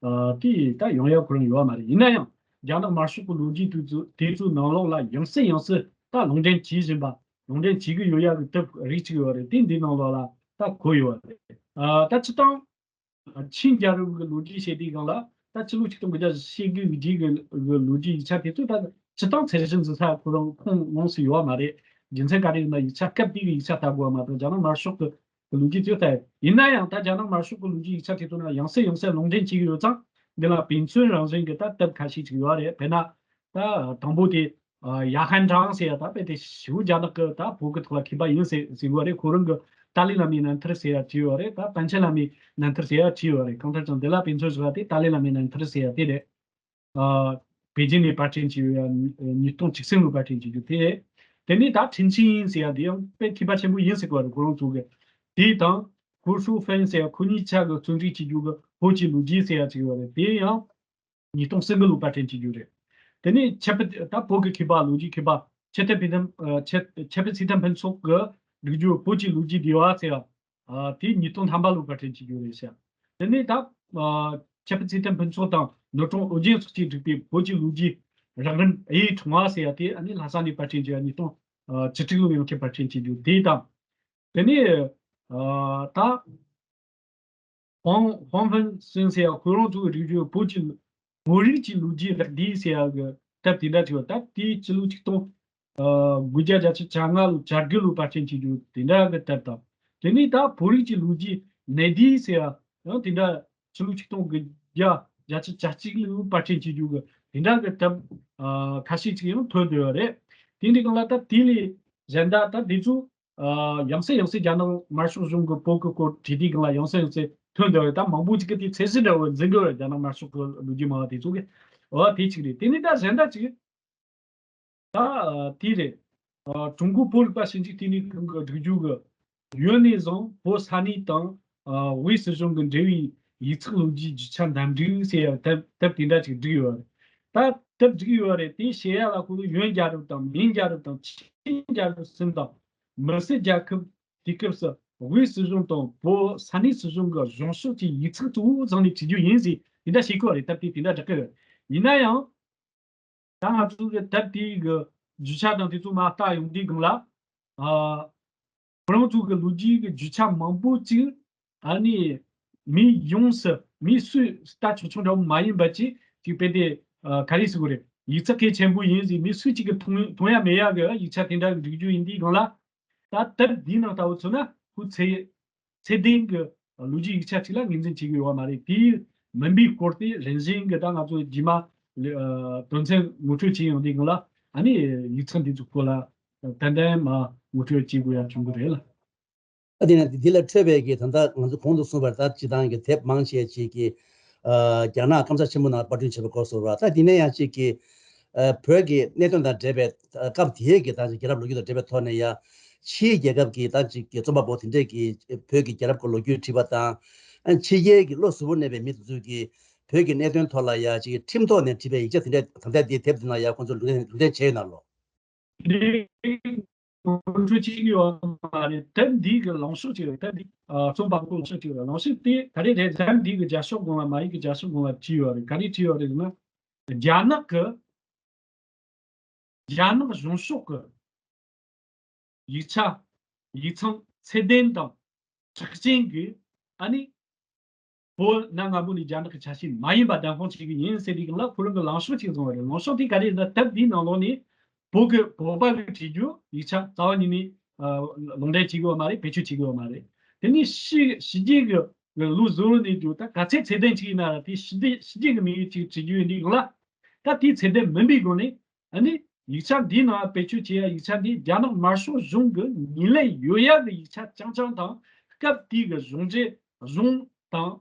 དེ་ད་ཡོང་ཡ་ཁོ་རང་ཡོད་མ་རེད། ཡིན་ན་ཡང་རྒྱ་ནག་དམར་ཤོག་གི་ལོ་རྒྱུས་དེ་ཚོ་དེ་ཚོའི་ནང་ལོགས་ལ་ཡང་སེ་ཡང་སེ་ད་ལུང་འདྲེན་བྱེད་བཞིན་པ་ལུང་འདྲེན་བྱེད་ཀྱི་ཡོད་ཡ་གི་དེབ་རིགས་གཅིག་ཡོད་རེད། དེ་འདི་ནང་ལོགས་ལ་ད་གོ་ཡོད་རེད། ཨ་ད་སྤྱི་བཏང་ཆིང་རྒྱལ་རབས་ཀྱི་ལོ་རྒྱུས་བཤད་དུས་སྒང་ལ་ད་ཕྱི་ལོ་ཆིག་སྟོང་དགུ་བརྒྱ་ཞེ་དགུ་གི་རྗེས་ཀྱི་ལོ་རྒྱུས་ཡིག་ཆ་དེ་ཚོ་ད་སྤྱི་བཏང་ཚད་གཞི་འཛིན་ས་ཁོ་རང་ཁོངས་ཡོངས་སུ་ཡོད་པ་མ་རེད། རྒྱུ་མཚན་ག་རེ་ཡིན་ན་ཡིག་ཆ་སྐབས་དེ་གི་ཡིག་ཆ་ལྟ་དགོས་པ་མ་གཏོགས་རྒྱ་ནག་དམར་ཤོག་གི་ལོ་རྒྱུས་ཚོ་ལྟ་ཡིན་ན་ཡང་ད་རྒྱ་ནག་དམར་ཤོག་གི་ལོ་རྒྱུས་ཡིག་ཆ་དེ་ཚོ་ནང་ཡང་སེ་ཡང་སེ་ལུང་འདྲེན་བྱེད་ཀྱི་ཡོད་ཙང་འདི་ལ་དཔེ་མཚོན་རང་བཞིན་གྱི་ད་དེབ་ཁ་ཤས་ཅིག་ཡོད་རེད། དཔེར་ན་ད་དང་པོ་དེ་ ཨ་ཡ་ཧན་ཀྲང་ཟེར་ཡ་ད་དཔེ་དེ་ཞེ་པོ་རྒྱ་ནག་གི་ད་བོད་ཀྱི་ཐོག་ལ་མཁས་པ་ཡིན་ཟེར་ཟེར་གི་ཡོད་རེད། ཁོ་རང་གི་ཏཱ་ལའི་བླ་མའི་རྣམ་ཐར་ཟེར་ཡ་བྲིས་ཡོད་རེད། ད་པཎ་ཆེན་བླ་མའི་རྣམ་ཐར་ཟེར་ཡ་བྲིས་ཡོད་རེད། གང་ལྟར་ཀྱང་འདི་ལ་དཔེ་མཚོན་བཞག་པ་དེ་ཏཱ་ལའི་བླ་མའི་རྣམ་ཐར་ཟེར་ཡ་དེ་རེད། ཨ་པེ་ཅིན་ནས་པར་སྐྲུན་བྱས་ཡོད་ཡ། ཉིས་སྟོང་བཅུ་གསུམ་ལོའི་པར་སྐྲུན་བྱས་རྒྱུ་དེ། དེ་ནས་ད་ཁྲིན་ཆིན་ཡིན་ཟེར་ཡ་དེ་ཡང་དཔེ་མཁས་པ་ཆེན་པོ་ཡིན་ཟེར་གི་ཡོད་རེད། ཁོ་རང་ཚོ་གི་དེ་དང་ཧུ་ཧྲུའུ་ཧྥེན་ཟེར་ཡ་ཁོ་གཉིས་ཆ་གི་རྩོམ་སྒྲིག་བྱས་རྒྱུ་གི་བོད་ཀྱི་ལོ་རྒྱུས་ཟེར་ཡ་ཅིག་ཡོད་རེད། དེ་ཡང་ཉིས་སྟོང་གསུམ་གི་ལོ་པར་སྐྲུན་བྱེད་རྒྱུ་རེད། དེ་ནས་ཁྱད་པར་ད་བོད་ཀྱི་མཁས་པ་ལོ་རྒྱུས་མཁས་པ་ཁྱད་ཐབས་ཕུན་ཚོགས། ཨ་ཁྱད་ཁྱད་པར་ཚེ་ཐར་ཕུན་ཚོགས་ཀྱི་སྒྲིག་རྒྱུ་བོད་ཀྱི་ལོ་རྒྱུས་བསྡུས་པ་ཟེར་ཡ། ཨ་དེ་ཉིས་སྟོང་ཐམ་པ་ལོ་པར་སྐྲུན་བྱེད་རྒྱུ་རེད་ཤག་དེ་ནས་ད་ཨ་ཁྱད་པར་ཚེ་ཐར་ཕུན་ཚོགས་དང་ནོར་སྲུང་ཨོ་རྒྱན་སོགས་ཀྱིས་བསྒྲིགས་པའི་བོད་ཀྱི་ལོ་རྒྱུས་རགས་རིམ་ཨེ་ཡིག་ཕྲེང་བ་ཟེར་ཡ་དེ་ཨ་ནི་ལྷ་ས་ནས་པར་སྐྲུན་བྱས་ཡ། ཉིས་སྟོང་ཨ་བཅུ་དྲུག་ལོ་ཡང་བསྐྱར་པར་སྐྲུན་བྱེད་རྒྱུ་དེ་དང་། དེ་ནས་ཨ་ད་ཧོང་ཧོང་ཧྥན་སུན་ཟེར་ཡ་ཁོ་རང་ཚོ་གི་སྒྲིག་རྒྱུ་བོད་ཀྱི་བོད་རིགས་ཀྱི་ལོ་རྒྱུས་རགས་བསྡུས་ཟེར་ཡ་གི་དེབ་དེ་འདྲ་བྲིས་པ། ད་དེའི་སྤྱི་ལོ་ཆིག་སྟོང་ཨ་དགུ་བརྒྱ་བརྒྱད་ཅུ་གྱ་ལྔ་ལོ་གྱ་དགུ་ལོ་པར་སྐྲུན་བྱེད་རྒྱུ་དེ་འདྲ་གི་དེབ་དང་། དེ་ནས་ད་བོད་རིགས་ཀྱི་ལོ་རྒྱུས་གནས་བསྡུས་ཟེར་ཡ་ཡང་དེ་འདྲ་སྤྱི་ལོ་ཆིག་སྟོང་དགུ་བརྒྱ་བརྒྱད་ཅུ་གྱ་གཅིག་ལོ་པར་སྐྲུན་བྱེད་རྒྱུ་གི་དེ་འདྲ་གི་དེབ་ཨ་ཁ་ཤས་ཅིག་ཡང་ཐོན་བསྡད་ཡོད་རེད། དེ་འདྲའི་སྒང་ལ་ད་དེ་ལས་གཞན་དག་ད་དེ་ཚོ་ཨ་ཡང་སེ་ཡང་སེ་རྒྱ་ནག་དམར་ཤོག་གཞུང་གི་བོད་ཀྱི་སྐོར་བྲིས་དུས་སྒང་ལ་ཡང་སེ་ཡང་སེ་ཐོན་བསྡད་ཡོད་རེད། ད་མང་པོ་ཅིག་གིས་དེ་ཚད་གཞི་འདྲ་བོ་འཛིན་གི་ཡོད་རེད། རྒྱ་ནག་དམར་ཤོག་གི་ལོ་རྒྱུས་སྨྲ་བ་དེ་ཚོ་གིས། འོ་དེ་གཅིག་རེད། དེ་ནས་ད་གཞན་དག་ཅིག་ད་ཨ་དེ་རེད། ཨ་ཀྲུང་གོའི་བོད་རིག་པ་ཞིབ་འཇུག་ལྟེ་གནས་ཁང་གི་སྒྲིག་རྒྱུ་གི་ཡོན་ནས་བཟུང་བོད་ས་གནས་དང་ཨ་དབུས་སྲིད་གཞུང་གི་འབྲེལ་བའི་ཡིག་ཚགས་ལོ་རྒྱུས་རྒྱུ་ཆ་འདེམས་སྒྲིག་ཟེར་ཡ་དེབ་དེབ་དེ་འདྲ་ཅིག་བསྒྲིགས་ཡོད་རེད། ད་དེབ་བསྒྲིགས་ཡོད་རེད། དེ་བཤད་ཡ་ལ་ཁོ་ཚོ་ཡོན་རྒྱལ་རབས་དང་མིང་རྒྱལ་རབས་དང་ཆིང་རྒྱལ་རབས་གསུམ་དང་། མི་སེར་རྒྱལ་ཁབ་དུས་སྐབས་སུ་དབུས་སྲིད་གཞུང་དང་བོད་ས་གནས་སྲིད་གཞུང་གི་གཞུང་ཕྱོགས་ཀྱི་ཡིག་ཚགས་གཙོ་བོ་བཟུང་ནས་བྲིས་རྒྱུ་ཡིན་ཟེར་དེ་འདྲ་བཤད་ཀྱི་ཡོད་རེད། དེབ་དེ་དེ་འདྲ་བསྒྲགས་ཀྱི་ཡོད་རེད། ཡིན་ན་ཡང་། ད་ང་ཚོ་གི་དེབ་དེའི་གི་རྒྱུ་ཆ་དང་དེ་ཚོ་མར་བལྟ་ཡོང་དུས་སྒང་ལ། ཨ་ཁོ་རང་ཚོ་གི་ལོ་རྒྱུས་ཀྱི་རྒྱུ་ཆ་མང་པོ་ཅིག་ཨ་ནི་མི་ཡོངས་སུ་མི་སུས་ལྟ་ཆོག་ཆོག་འདྲ་བོ་མ་ཡིན་པ་ཅིག་ཅིག་དཔེ་དེ་ཨ་ག་རེ་ཟེར་དགོས་རེད། ཡིག་ཚགས་གལ་ཆེན་པོ་ཡིན་ཟེར་མི་སུ་གཅིག་གིས་མཐོང་མཐོང་ཡ་མེད་ཡ་གི་ཡིག་ཆ་དེ་འདྲ་གི་འབྲི་རྒྱུ་ཡིན་དུས་སྒང་ལ། ད་དེབ་འདིའི་ནང་ལྟ་བུ་མཚོན་ན་ཁོའི་ཚད་ཚད་ལྡན་གྱི་ལོ་རྒྱུས་ཡིག་ཆ་ཅིག་ལ་ངོས་འཛིན་བྱེད་ཀྱི་ཡོད་མ་རེད། དེའི་མིན་པའི་སྐོར་དེ་རིམ་བཞིན་གྱི་ད་ང་ཚོ་རྗེས་མ་ལ་ཨ་དོན་ཚན་ངོ་སྤྲོད་བྱེད་ཡོང་དུས་སྒང་ལ་ཨ་ནི་ཡིག་ཚགས་འདི་ཚོའི་སྐོར་ལ་ཏན་ཏན་མ་ངོ་སྤྲོད་བྱེད་དགོས་ཡ་བྱུང་གི་རེད་ལ། ཨ་དེ་ནས་འདི་ལ་འཕྲོས་པའི་གི་ད་ལྟ་ང་ཚོ་གོང་དུ་གསུངས་པར་ད་སྤྱི་བཏང་གི་དེབ་མང་ཆེ་ཅིག་གི་ཨ་རྒྱ་ནག་ཀམ་ཚང་ཆེན་མོ་ནང་པར་སྐྲུན་བྱས་པའི་སྐོར་སོགས་ར། ད་དེ་ནས་ཡང་ཅིག་གི་ཨ་བོད་ཀྱི་གནད་དོན་དང་འབྲེལ་བའི་ཨ་སྐབས་དེའི་གི་ད་ཅིག་རྒྱལ་རབས་ལོ་རྒྱུས་དང་འབྲེལ་བའི་ཐོག་ནས་ཡང་ཕྱིའི་རྒྱལ་ཁབ་ཀྱི་ད་ཅིག་གི་རྩོམ་པ་པོ་དེ་འདྲས་ཀྱིས་བོད་ཀྱི་རྒྱལ་རབས་ཀྱི་ལོ་རྒྱུས་བྲིས་པ་དང་། ཨ་ཕྱི་རྒྱལ་གྱི་བློ་གཟུ་བོར་གནས་པའི་མི་དེ་ཚོས་ཀྱིས་བོད་ཀྱི་གནད་དོན་ཐོག་ལ་ཡང་ཅིག་ཁྲིམས་ཐོག་ནས་བྲིས་པའི་ཡིག་ཆ་དེ་འདྲས་ད་ལྟ་དེའི་དེབ་དེ་ནང་ཡང་ཁོང་ཚོས་ལུང་འདྲེན་ལུང་འདྲེན་བྱས་ཡོད་ན་ལོ། འདི་ངོ་སྤྲོད་བྱེད་ཀྱི་ཡོད་མ་རེད། དེབ་འདི་གི་ལངས་ཕྱོགས་གཅིག་རེད། དེབ་འདི་ཨ་རྩོམ་པ་པོའི་ལངས་ཕྱོགས་གཅིག་རེད། ལངས་ཕྱོགས་དེ་ག་རེ་རེད། དེབ་འདི་གི་རྒྱབ་ཕྱོགས་དགོངས་པ་མ་ཡིག་གི་རྒྱབ་ཕྱོགས་དགོངས་པ་བྲིས་ཡོད་རེད། ག་རེ་བྲིས་ཡོད་རེད་ཟེར་ན། རྒྱ་ནག་གི་རྒྱ་ནག་གཞུང་ཕྱོགས་ཀྱི་ཡིག་ཆ་ཡིག་ཚང་ཚད་ལྡན་དང་གྲགས་ཅན་གྱི་ཨ་ནི་བོད་གནའ་སྔ་མོ་ནས་རྒྱ་ནག་གི་ཆ་ཤས་མ་ཡིན་པ་བདེན་དཔང་བྱེད་ཀྱི་ཡིན་ཟེར་དུས་སྒང་ལ་ཁོ་རང་གི་ལངས་ཕྱོགས་གཅིག་བཟུང་བ་རེད། ལངས་ཕྱོགས་དེ་ག་རེ་ཟེར་ན། དེབ་འདིའི་ནང་ལོགས་ནས་བོད་ཀྱི་བོད་པ་གི་བྲིས་རྒྱུ་ཡིག་ཆ་རྩ་བ་ཉིད་ནས་ཨ་ལུང་འདྲེན་བྱེད་ཀྱི་ཡོད་མ་རེད། བེད་སྤྱོད་བྱེད་ཀྱི་ཡོད་མ་རེད། དེ་ནས་ཕྱི་ཕྱི་རྒྱལ་གྱི་ལུགས་བཟོ་ནས་རྒྱུ་ད་ག་ཚད་ཚད་ལྡན་ཅིག་ཡིན་ན་ར་དེ་ཕྱི་རྒྱལ་ཕྱི་རྒྱལ་གྱི་མིང་ཡིག་ཅིག་བྲིས་རྒྱུ་ཡིན་དུས་སྒང་ལ། ད་དེའི་ཚད་ལྡན་མིན་པའི་སྒོ་ནས་ཨ་ནི་ཡིག་ཆ་འདིའི་ནང་བེད་སྤྱོད་བྱེད་ཡ་ཡིག་ཆ་འདི་རྒྱ་ནག་དམར་ཤོག་གཞུང་གི་ངོས་ལེན་ཡོད་ཡ་གི་ཡིག་ཆ་རྐྱང་རྐྱང་དང་། སྐབས་དེའི་གི་གཞུང་འབྲེལ་གཞུང་དང་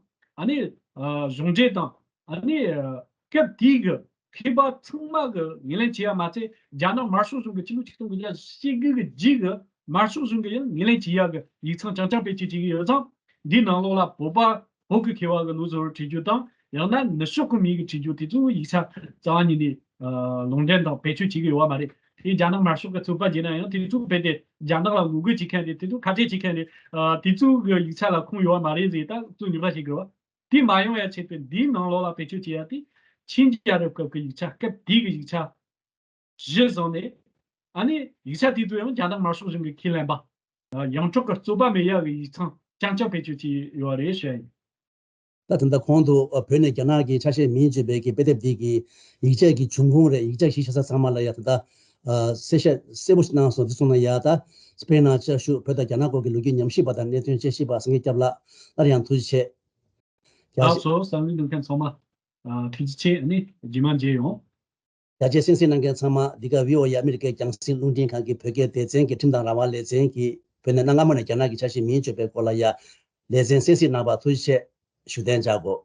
ཨ་ནི་ཨ་གཞུང་འབྲེལ་དང་ཨ་ནི་ཨ་སྐབས་དེའི་གི་མཁས་པ་ཚང་མ་གི་ངོས་ལེན་བྱེད་ཡ་མ་ཚད། རྒྱ་ནག་དམར་ཤོག་གཞུང་གི་ཕྱི་ལོ་ཆིག་སྟོང་དགུ་བརྒྱ་བཞི་བཅུ་ཞེ་དགུ་གི་རྗེས་གི་དམར་ཤོག་གཞུང་གི་ཡང་ངོས་ལེན་བྱེད་ཡ་གི་ཡིག་ཚང་རྐྱང་རྐྱང་བེད་སྤྱོད་བྱེད་ཀྱི་ཡོད་ཙང་། འདིའི་ནང་ལོགས་ལ་བོད་པ་བོད་ཀྱི་མཁས་པ་གི་ལུགས་སྲོལ་བྲིས་རྒྱུ་དང་། ཡང་ན་ནུབ་ཕྱོགས་ཀྱི་མི་གིས་བྲིས་རྒྱུ་དེ་ཚོ་ཡིག་ཆ་རྩ་བ་ཉིད་ནས་ཨ་ལུང་འདྲེན་དང་བེད་སྤྱོད་བྱེད་ཀྱི་ཡོད་པ་མ་རེད། དེ་རྒྱ་ནག་དམར་ཤོག་གི་ཚོགས་པ་བྱས་ན་ཡང་དེ་ཚོ་རྦད་དེ་རྒྱ་ནག་ལ་ངོ་རྒོལ་བྱེད་མཁན་རེད། དེ་ཚོ་ཁ་བྲལ་བྱེད་མཁན་རེད། ཨ་དེ་ཚོ་གི་ཡིག་ཆ་ལ་ཁུངས་ཡོད་པ་མ་རེད་ཟེར་ད་རྩོད་རྙོག་པ་བྱེད་དགོས་པ། དེ་མ་ཡོང་ཡ་ཆེད་དུ་འདིའི་ནང་ལོགས་ལ་བེད་སྤྱོད་བྱེད་ཡ་དེ་ཆིང་རྒྱལ་རབས་སྐབས་ཀྱི་ཡིག་ཆ། སྐབས་དེའི་གི་ཡིག་ཆ་གཞི་བཟུང་ནས། ཨ་ནི་ཡིག་ཆ་དེ་ཚོ་ཡང་རྒྱ་ནག་དམར་ཤོག་གཞུང་གིས་ཁས་ལེན་པ། ཡོངས་གྲགས་ཀྱི་རྩོད་པ་མེད་ཡག་གི་ཡིག་ཚང་རྐྱང་རྐྱང་བེད་སྤྱོད་བྱས་ཡོད་རེད་ཞུ་ཡ་ཡིན། ད་ད་ལྟ་གོང་དུ་ཨ་བོད་ནས་རྒྱ་ནག་གི་ཆ་ཤས་མིང་བརྗོད་པའི་གི་དཔེ་དེབ་འདི་གི་ཡིག་ཆ་གི་འབྱུང་ཁུངས་རེད། ཡིག་ཆ་གཞི་བཞག་ས་ཚང་མ་ལ་ཡ་ད་ལྟ་ཨ་གསལ་བཤད་གསལ་པོ་ཞིག་གནང་སོང་། འདི་སོང་ན་ཡ་ད་སྤེན་ནང་བཅའ་བཞུགས་བོད་དང་རྒྱ་ནག་སྐོར་གྱི་ལོ་རྒྱུས་ཉམས་ཞིབ་པ་དང་གནད་དོན་དཔྱད་ཞིབ་པ་སེང་གེ་སྐྱབས་ལགས་སླར་ཡང་ཐུགས་རྗེ་ཆེ། རྒྱ་ལགས་སོ། བསམ་བློ་གཏོང་མཁན་ཚང་མ་ཨ་ཐུགས་རྗེ་ཆེ། ཨ་ནི་རྗེས་མ་མཇལ་ཡོང་། ད་ཆ་གསན་གཟིགས་གནང་མཁན་ཚང་མ་འདི་ག་བྷི་ཨོ་ཨེ་ཨ་མི་རི་ཀའི་རྒྱང་སྲིང་རླུང་འཕྲིན་ཁང་གི་བོད་སྐད་སྡེ་ཚན་གྱི་ཁྲིམས་དང་རང་དབང་ལེ་ཚན་གྱིས་བོད་ནས་གནའ་སྔ་མོ་ནས་རྒྱ་ནག་གི་ཆ་ཤས་མིང་བཅོས་པའི་སྐོར་ལ་ཡ་ལེ་ཚན་གསན་གཟིགས་གནང་བར་ཐུགས་རྗེ་ཆེ་ཞུ་གཏན་འཇགས་དགོས།